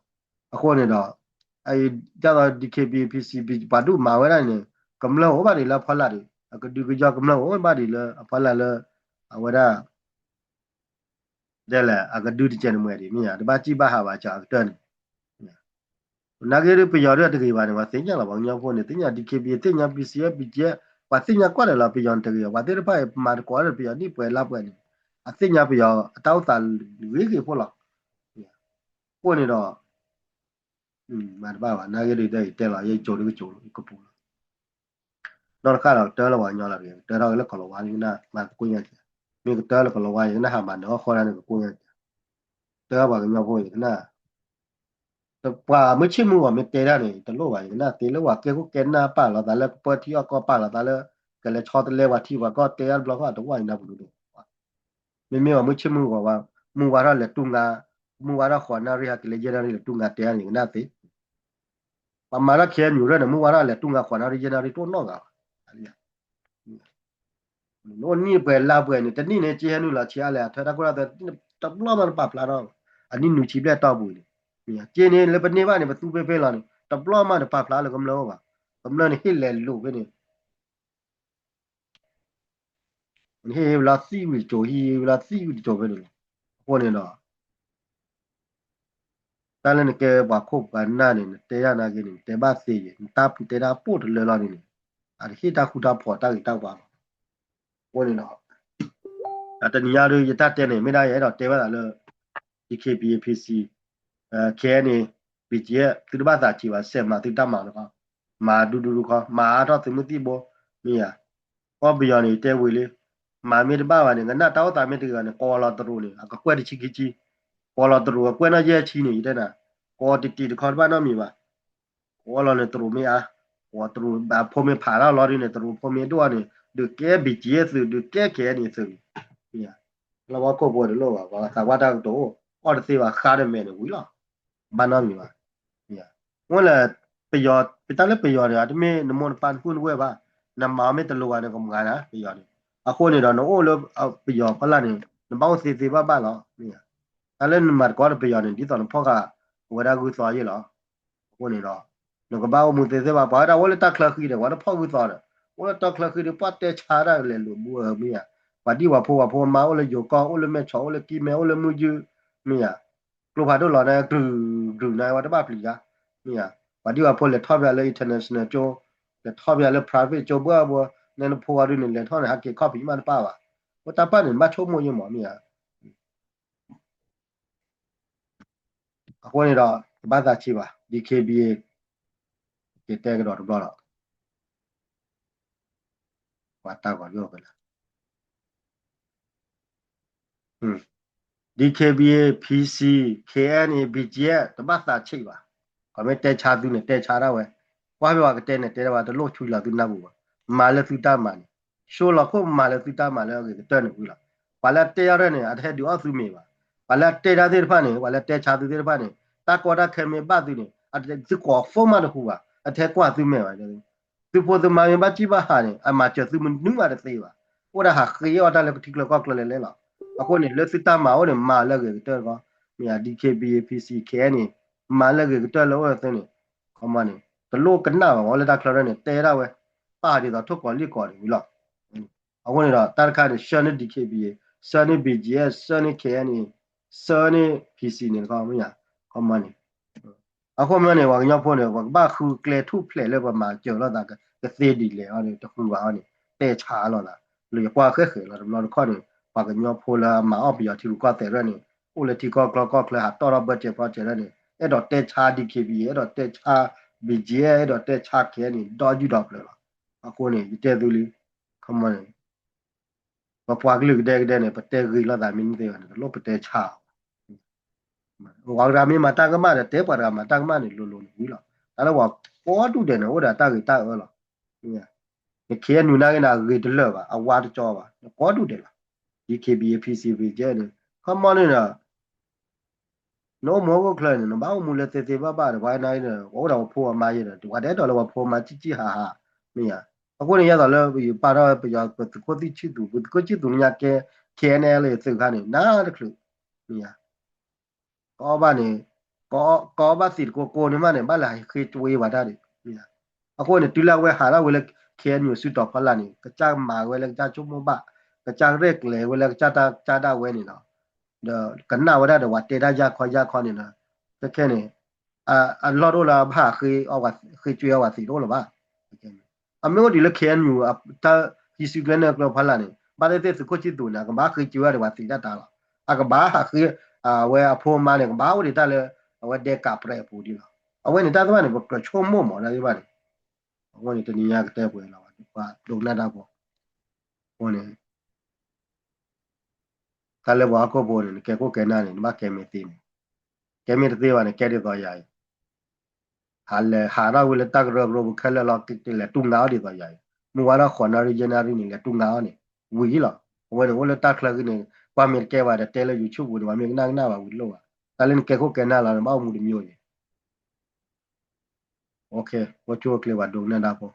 အဃိန့ၣ်ဒီး ဒ်သိး DKBA PC ပှၤဒုးမၤဝဲဒၣ်န့ၣ် ကမျၢၢ်အိၣ်ဘၣ်ဒံးလၢအဖီလာ်ဒံး, အကဒုကယီကမျၢၢ်အိၣ်ဘၣ်ဒံးလၢအဖီလာ်လၢ အဝဲဒၣ် ဒ်လဲၣ် အကဒုတကဲးန့ၣ်မ့ၢ်ဒ်မ့ၢ်ဧါ, တဘၣ်စံၣ်ဘၣ်ဟးဘၣ်စၢၤအကတၢၢ်န့ၣ် နာ်က့ဒ်ပယီၤဒ်အတဂ့ၤဘၣ်န့ၣ် ပှၤသ့ၣ်ညါလီၤ ပှၤကညီဖိန့ၣ် သ့ၣ်ညါ DKBA သ့ၣ်ညါ BGF BGF ပှၤသ့ၣ်ညါကွၢ်ဒီးလီၤ ပယီၤန့ၣ်တဂ့ၤ, ပှၤသ့ၣ်တဖၣ်အံၤ မၤသကိးဒီးပယီၤနံၣ်ပှဲၤလါပှဲၤန့ၣ် အသ့ၣ်ညါပယီၤအတၢ်အိၣ်သးဂ့ၤဂ့ၤဖိလီၤ. အဃိန့ၣ်ဒီး မၤတဘၣ်ဘၣ် နာ်က့ဒ်အံၤတဲလီၤ ယကၠိဒ်ကၠိလီၤ ယကပူၤလီၤ. နီၢ်တဃၣ်ဒီးကတၢၢ်လၢပှၤကညီလီၤတဂ့ၤ, ကတၢၢ်ထီၣ်က့ၤလၢကီၢ်လီၤဝါ ယကနၣ်မၤသကိးညါကဲ, မ့ၢ်ကတၢၢ်လၢကီၢ်လီၤဝါ ယကနၣ်ဟးမၤနၢၤအီၣ်ဃီဒၣ်န့ၣ်ကကိးညါကဲ, တၢၢ်ပှၤကညီဖိယကနၣ် ပှၤမုၢ်ဆ့ၣ်မုၢ်ဂီၤမ့ၢ်တဲတၢ်န့ၣ် တလိၣ်ဘၣ် ယကနၣ်သ့လၢပှၤကဲခိၣ်ကဲနၢ်ပာ်လီၤသးလၢကပၢထံအီၣ်ကီၢ်ပာ်လီၤသးလၢ ကလဲၤဆီတလဲပှၤထံပှၤကီၢ်တဲတၢ်တဘျီဃီတဝၢ်ယနၢ်ပူၤဒိၣ်ဒိၣ်, မ့မ့ၢ်ပှၤမုၢ်ဆ့ၣ်မုၢ်ဂီၤဘၣ် မုၢ်ဝါထီၣ်လဲၤတူၢ်ငါ, မုၢ်ဝါထီၣ်ဃိးနၣ်ရံၣ်ဟဲက့ၤလၢယဲၢ်နၣ်ရံၣ်လဲၤတူၢ်ငါတဲတၢ်န့ၣ် ယကနၣ်သ့ ပှၤမၤတၢ် KNU ရၢၢ်န့ၣ် မုၢ်ဝါထီၣ်လဲၤတူၢ်ငါဃိးနၣ်ရံၣ်ယဲၢ်နၣ်ရံၣ်တအိၣ်နီတဂၤဘၣ်. နအိၣ်နံၣ်ပှဲၤလါပှဲၤန့ၣ် တနံၣ်န့ၣ် က့ဟဲနုာ်လီၤဆံးအါလဲၣ် အထၢတၢ်ခိၣ်တၢ်သွဲ တဘျီမးတပာ်ဖျါထီၣ်ဘၣ်. အနံၣ်နွံဆံဘျဲၣ်တီၢ်ပူၤန့ၣ် က့န့ၣ်လၢပန့ၢ်ဘၣ်န့ၣ် ပသူဖဲဖဲလီၤန့ၣ် တဘျီမးတပာ်ဖျါလၢကမျၢၢ်အိၣ်ဘၣ်. ကမျၢၢ်န့ၣ်ဟ့ၣ်လဲၤလိာ်ဖဲန့ၣ် နဟ့ၣ်ဝဲလီၤသံဝံၤတစိၤ ဟ့ၣ်ဝဲလီၤသံဝံၤတစိၤဖဲန့ၣ်လီၤ. အဃိန့ၣ်ဒီး တၢ်လၢနကဲပှၤခိၣ်ပှၤနၢ်န့ၣ် နတဲတၢ်နာ်က့န့ၣ် နတဲဘၣ်သ့ယဲၢ် နတၢ်တဲတၢ်ပိၢ်တလၢလီၤန့ၣ်န့ၣ် အတဟ့ၣ်တၢ်ဃူတၢ်ဖိးတၢ်ဂ့ၤတၢ်ဝါဘၣ်. အဃိန့ၣ်ဒီး တနံၤညါဒုး ယတၢ်တဲန့ၣ် မ့ၢ်ဒၣ်ယအဲၣ်ဒိးတဲဝဲဒၣ်လၢ DKBA PC KNA BGF သုတဘၣ်သးဆံးဘၣ် ဆဲးမၤသုတၢ်မၤတခီ မၤဒူဒူဒူခီ မၤအါထီၣ်သုးမုၢ်သံၣ်ဘိ မ့ၢ်ဧါ. ကီၢ်ပယီၤန့ၣ် ယတဲဝံၤလံ, မၤမ့ၢ်တဘၣ်ဘၣ်န့ၣ် ကနၣ်တၢ်အိၣ်သးမ့ၢ်တဂ့ၤဘၣ်န့ၣ် ကိးလီၤတရူးန့ၣ် အကကွဲၢ်တဆံခံဆံ, ကိးလီၤတရူးအကွဲၢ်နီၣ်ယဲၢ်ဆံန့ၣ် ယတဲနၤ, ကိးတံၢ်တံၢ်တခီတဘၣ်နီတမံၤဘၣ်, ကိးလီၤန့ၣ်တရူးမ့ၢ်အါ, ကိးတရူးအဖိမ့ၢ်ဖးထီၣ်လီၤဒ်န့ၣ် တရူးဖိမ့ၢ်ဒိၣ်န့ၣ် ဒုးကဲ ဘံၣ်ကၠံၣ်အဲၣ်သုး ဒုးကဲ ခဲအံၤန့ၣ်သုးန့ၣ်, လၢဝဲခိၣ်ဖိတလိၣ်ဘၣ် ပှၤသးပှၢ်တၢ်ကတိၤအိၣ် အီၣ်တသ့ဘၣ် ဃါတမဲာ်န့ၣ်ဝံၤလီၤ, ဘၣ်နီတမံၤဘၣ် မ့ၢ်လၢ ပယီၤ ပတၢ်လၢပယီၤန့ၣ် အတမ့ၢ်နမိၢ်နပၢ်နပုၢ်နဝဲၢ်ဘၣ်, နမၤအီၤမ့ၢ်တလိၤဘၣ်န့ၣ် ကမၤနၤ ပယီၤန့ၣ်, အဃိန့ၣ်ဒီး နအိၣ်လၢပယီၤဖီလာ်န့ၣ် နဘၣ်အိၣ်သ့သ့ဘၣ်ဘၣ်လီၤ, မ့ၢ်ဧါ, တၢ်လၢနမၤသကိးဒီးပယီၤန့ၣ် ဒ်သိးနဖီၣ်ဃာ် အဝဲဒၣ်ဂုၢ်သီယ့ၢ်လီၤ, အဃိန့ၣ်ဒီး နကဘၣ်အိၣ်မူသ့သ့ဘၣ်, ပှၤဝဲဒၣ်အိၣ်လၢတၢ်ချၢဃံဒီး ပှၤတဖီၣ်ဂုၢ်သီဒီး အိၣ်လၢတၢ်ချၢဃံဒီး ပှၤတဲဆါတၢ်လဲၤလိာ်ဘူးအမ့ၢ်ဧါ, ပှၤဒံၣ်ပှၤဖိပှၤဖိမါအိၣ်လၢယိၤကီၢ် အိၣ်လၢမဲၢ်ဆီး အိၣ်လၢကံၢ်မဲ အိၣ်လၢမုၢ်ယုၢ်, မ့ၢ်ဧါ, ကျိဖးဒိၣ်လီၤန့ၣ် ကြုာ်ကြုာ်န့ၣ် ဝဲတဘၣ်ပျံၤယါ, မ့ၢ်ဧါ, ပှၤဒံၣ်ပှၤဖိလဲၤထီၣ်ပယီၤလၢ international ကၠိ, လဲၤထီၣ်ပယီၤလၢ private ကၠိဘၣ်ဘၣ်, နဲနဖိဝဲဒုန့ၣ် လဲၤထီၣ်န့ၣ် ဟးက့ၤခီၣ်ဖံးမးတပၣ်ဘၣ်, အိၣ်တၢ်ပၢ်န့ၣ် ဘၣ်ဆိကမိၣ်ယ့ၢ်မး မ့ၢ်ဧါ, အဃိန့ၣ်ဒီး တဘၣ်သးဆံးဘၣ် DKBA က့ၤတဲကဒီးတဘျီဒီး ပှၤတၢ်ဂီၤဒိၣ်ဖဲလဲၣ် DKBA PC KNA BGF တဘၣ်သးဆံးဘၣ်, ပှၤမ့ၢ်တဲဆါသုန့ၣ် တဲဆါဒၣ်ဝဲ, ကွၢ်ဖဲပှၤကတဲန့ၣ် တဲဒၣ်ဝဲ တလိၣ်ဆွံလီၤသုနၢ်ပူၤဘၣ်, မၤလၢသုတၢ်မၤန့ၣ်, ဆိလီၤခိၣ်မၤလၢသုတၢ်မၤလၢအဂ့ၤကတၢၢ်န့ၣ်ဝံၤလီၤ, ပှၤလၢအတဲအီၤရဲၣ်န့ၣ် အတဟဲဒုးအီၣ်သုမ့ၤဘၣ်, ပှၤလၢအတဲတၢ်သ့ၣ်တဖၣ်န့ၣ် ပှၤလၢအတဲဆါသုသ့ၣ်တဖၣ်န့ၣ် တၢ်ကီတၢ်ခဲမ့ၢ်ဘၣ်သုန့ၣ် သုကိး phone မးတဟူဘၣ်, အတဟဲကွၢ်သုမဲာ်ဘၣ် သုဖိသုမါမ့ၢ်ဘၣ်စံၣ်ဘၣ်ဟးန့ၣ် အမၤစၢၤသုမနုၤမးတသ့ဘၣ်, အိၣ်ဒၣ်ဟးဃ့အီၣ်တၢ်လၢထံချၢကီၢ်ချၢလဲၤလဲၤလီၤ, အဃိန့ၣ် လၢသုတၢ်မၤအိၣ်န့ၣ် မၤလၢအဂ့ၤကတၢၢ်တခီ, မ့ၢ် DKBA PC KNA မၤလၢအဂ့ၤကတၢၢ်လၢအိၣ်သ့န့ၣ်, ခီမီန့ၣ် တလိၣ်ကနၣ်ဘၣ် ပှၤအိၣ်လၢတၢ်ချၢရဲၣ်န့ၣ် တဲဒၣ်ဝဲ, ပာ်ဒ်သိးထိၣ်ကီၤလံၣ်ကီၤန့ၣ်ဝံၤလီၤ, အဃိန့ၣ်ဒီး တၢ်တခါန့ၣ် ဆှၢန့ၢ် DKBA ဆှၢန့ၢ် BGF ဆှၢန့ၢ် KNA ဆှၢန့ၢ် PC န့ၣ်တခီ မ့ၢ်ဧါ, ခီမီန့ၣ် အဃိမ့ၢ်န့ၣ် ပှၤကညီဖိန့ၣ် ပကဘၣ်ဃုကျဲထူၣ်ဖျဲးလၢပမၤစၢၤလိာ်သးကသ့ဒ်လဲၣ်အီၤန့ၣ် တဃုဘၣ်အီၤန့ၣ် တဲဆါလိာ်သး, လၢယကွၢ်ဃဲဃဲလီၤ တဘျီတခီၣ်န့ၣ် ပှၤကညီဖိလၢအမၤအီၣ်ပယီၤထံရူၢ်ကီၢ်သဲးရဲၣ်န့ၣ် အိၣ်လၢထံကီၢ်ချၢကီၢ်ချၢ ဟးတီၢ်ထီၣ် budget project ရဲၣ်န့ၣ် အဲၣ်ဒိးတဲဆါ DKBA အဲၣ်ဒိးတဲဆါ BGF အဲၣ်ဒိးတဲဆါ KNA န့ၣ် ဒီယုၢ်ဒီပျၢၤလီၤ, အဃိန့ၣ် ယတဲသုလံ ခီမီန့ၣ် ပပှၤကလုာ်ကဒဲကဒဲန့ၣ် ပတဲဂ့ၤလိာ်သးမ့ၢ်န့ၢ်သ့ဘၣ်န့ၣ် တလိၣ်ပတဲဆါအီၤ, ပှၤတဂၤမ့ၢ်မၤတၢ်ကမၣ်ဒီး တဲပှၤတဂၤမၤတၢ်ကမၣ်န့ၣ် လိၤလိၤန့ၣ်ဝံၤလီၤ, တၢ်လၢပှၤကိးဒူၣ်ဒဲးန့ၣ် အိၣ်ဒီးတၢ်ဂ့ၤတၢ်အၢလီၤ, န KNU နာ်က့န့ၣ် အဂ့ၤတလၢာ်ဘၣ် အဝါတကၠီဘၣ် ကိးဒူၣ်ဒဲးလီၤ, DKBA PC BGF န့ၣ် ခီမီန့ၣ်ဒီး နအိၣ်မူဟီၣ်ခိၣ်ချၢန့ၣ် နဘၣ်အိၣ်မူလၢသ့သ့ဘၣ်ဘၣ်ဒီး ပှၤနာ်က့န့ၣ် ပှၤအိၣ်ဒီးပဖိအမါယဲဒီး ပှၤတအဲၣ်ဒိးလၢပဖိအမါကံၣ်ကံၣ်ဟးဟး, မ့ၢ်ဧါ, အဃိန့ၣ် ယဲသိးလၢပယပာ်ထီၣ်ပယီၤပသုးခိၣ်သံၣ်ဆံၣ်သူး ပသုးခိၣ်ဆံၣ်သူးန့ၣ်ညါကဲ KNLA သုးခါန့ၣ် နၤတချုး, မ့ၢ်ဧါ ကအီၣ်ဘၣ်န့ၣ်, ကအီၣ်ဘၣ်သံးတကိးကိးန့ၣ်မးန့ၣ် ဘၣ်လဲၤဟးဃ့ကွ့ပှၤတၢ်ဒံး, မ့ၢ်ဧါ, အဃိန့ၣ် တုၤလၢအဝဲဟးထီၣ်ဝဲလၢ KNU စုတီၤဖီလာ်န့ၣ် ကစၢ်မၤဝဲလၢကစၢ်ဆိကမိၣ်ဘၣ်, ကစၢ်ရဲၣ်ကျဲၤဝဲလၢကစၢ်တၢ် ကစၢ်ဒၣ်ဝဲန့ၣ်ဒီး ဒီးကနၣ်ဝဲဒၣ်ဒီး ပှၤတဲတၢ်ယၢ်ခီယၢ်ခီန့ၣ်ဒီး ခဲခဲန့ၣ် အလီၢ်တအိၣ်လၢအဘၣ်ဃ့အီၣ် ဃ့ကွ့အီၣ်ပှၤသံးတအိၣ်လၢၤဘၣ်. အမ့ၢ်အိၣ်ဒံးလၢ KNU တၢ်ဟံးစုကျဲန့ၣ်ကျဲဖီလာ်န့ၣ် ဘၣ်သ့ၣ်သ့ၣ်သုးခိၣ်ဆံၣ်သူးန့ၣ် အကဘၣ်ဃ့ကွ့ဝဲဒီးပှၤသံးတၢ်တၢ်လီၤ. အကဘၣ်ဟးဃ့ အဝဲအဖိအမါန့ၣ် ကဘၣ်အိၣ်ဒံးတၢ်လၢ အဝဲဒဲကးပြဲးအပူၤဒံးလီၤ. အဝဲန့ၣ် တၢ်သ့ၣ်တဖၣ်န့ၣ် ပကြၢးဆိကမိၣ်မးတၢ်သ့ၣ်တဖၣ်န့ၣ် အဃိန့ၣ် တနံၤညါကတဲပှဲၤလီၤ ပှၤဒိကနၣ်တၢ်ဖိ အဃိန့ၣ် တၢ်လၢပှၤဟီၣ်ခိၣ်ဖိန့ၣ် နကဲခိၣ်ကဲနၢ်န့ၣ် နဘၣ်ကဲမ့ၢ်သ့န့ၣ်, ကဲမ့ၢ်တသ့ဘၣ်န့ၣ် ကဲဒ်သိးယၤအံၤ, ဟးလဲၤဟးထီၣ်ဝဲလၢတၢ်ကရၢကရိပူၤခဲလၢာ်လီၤ လဲၤတူၢ်ငါအီၣ်ဒ်သိးယၤအံၤ, မုၢ်ဝါထီၣ်ဃိးနၣ်ရံၣ် ယဲၢ်နၣ်ရံၣ်န့ၣ် လဲၤတူၢ်ငါအီၣ်န့ၣ် ဝံၤလီၤ. အဝဲန့ၣ် အိၣ်လၢတၢ်ချၢဂ့ၤန့ၣ် ကွၢ်မ့ၢ်တကဲဘၣ်ဒီးတဲလၢ YouTube ပူၤန့ၣ် ပှၤမ့ၢ်ကနၣ်ကနၣ်ဘၣ်ဝံၤတလိၣ်ဘၣ်. တၢ်လၢနကဲခိၣ်ကဲနၢ်လီၤ နဘၣ်အိၣ်မူတမံၤန့ၣ် အိၣ်ဆူၣ်အိၣ်ချ့ပှၤဒိကနၣ်တၢ်ဖိ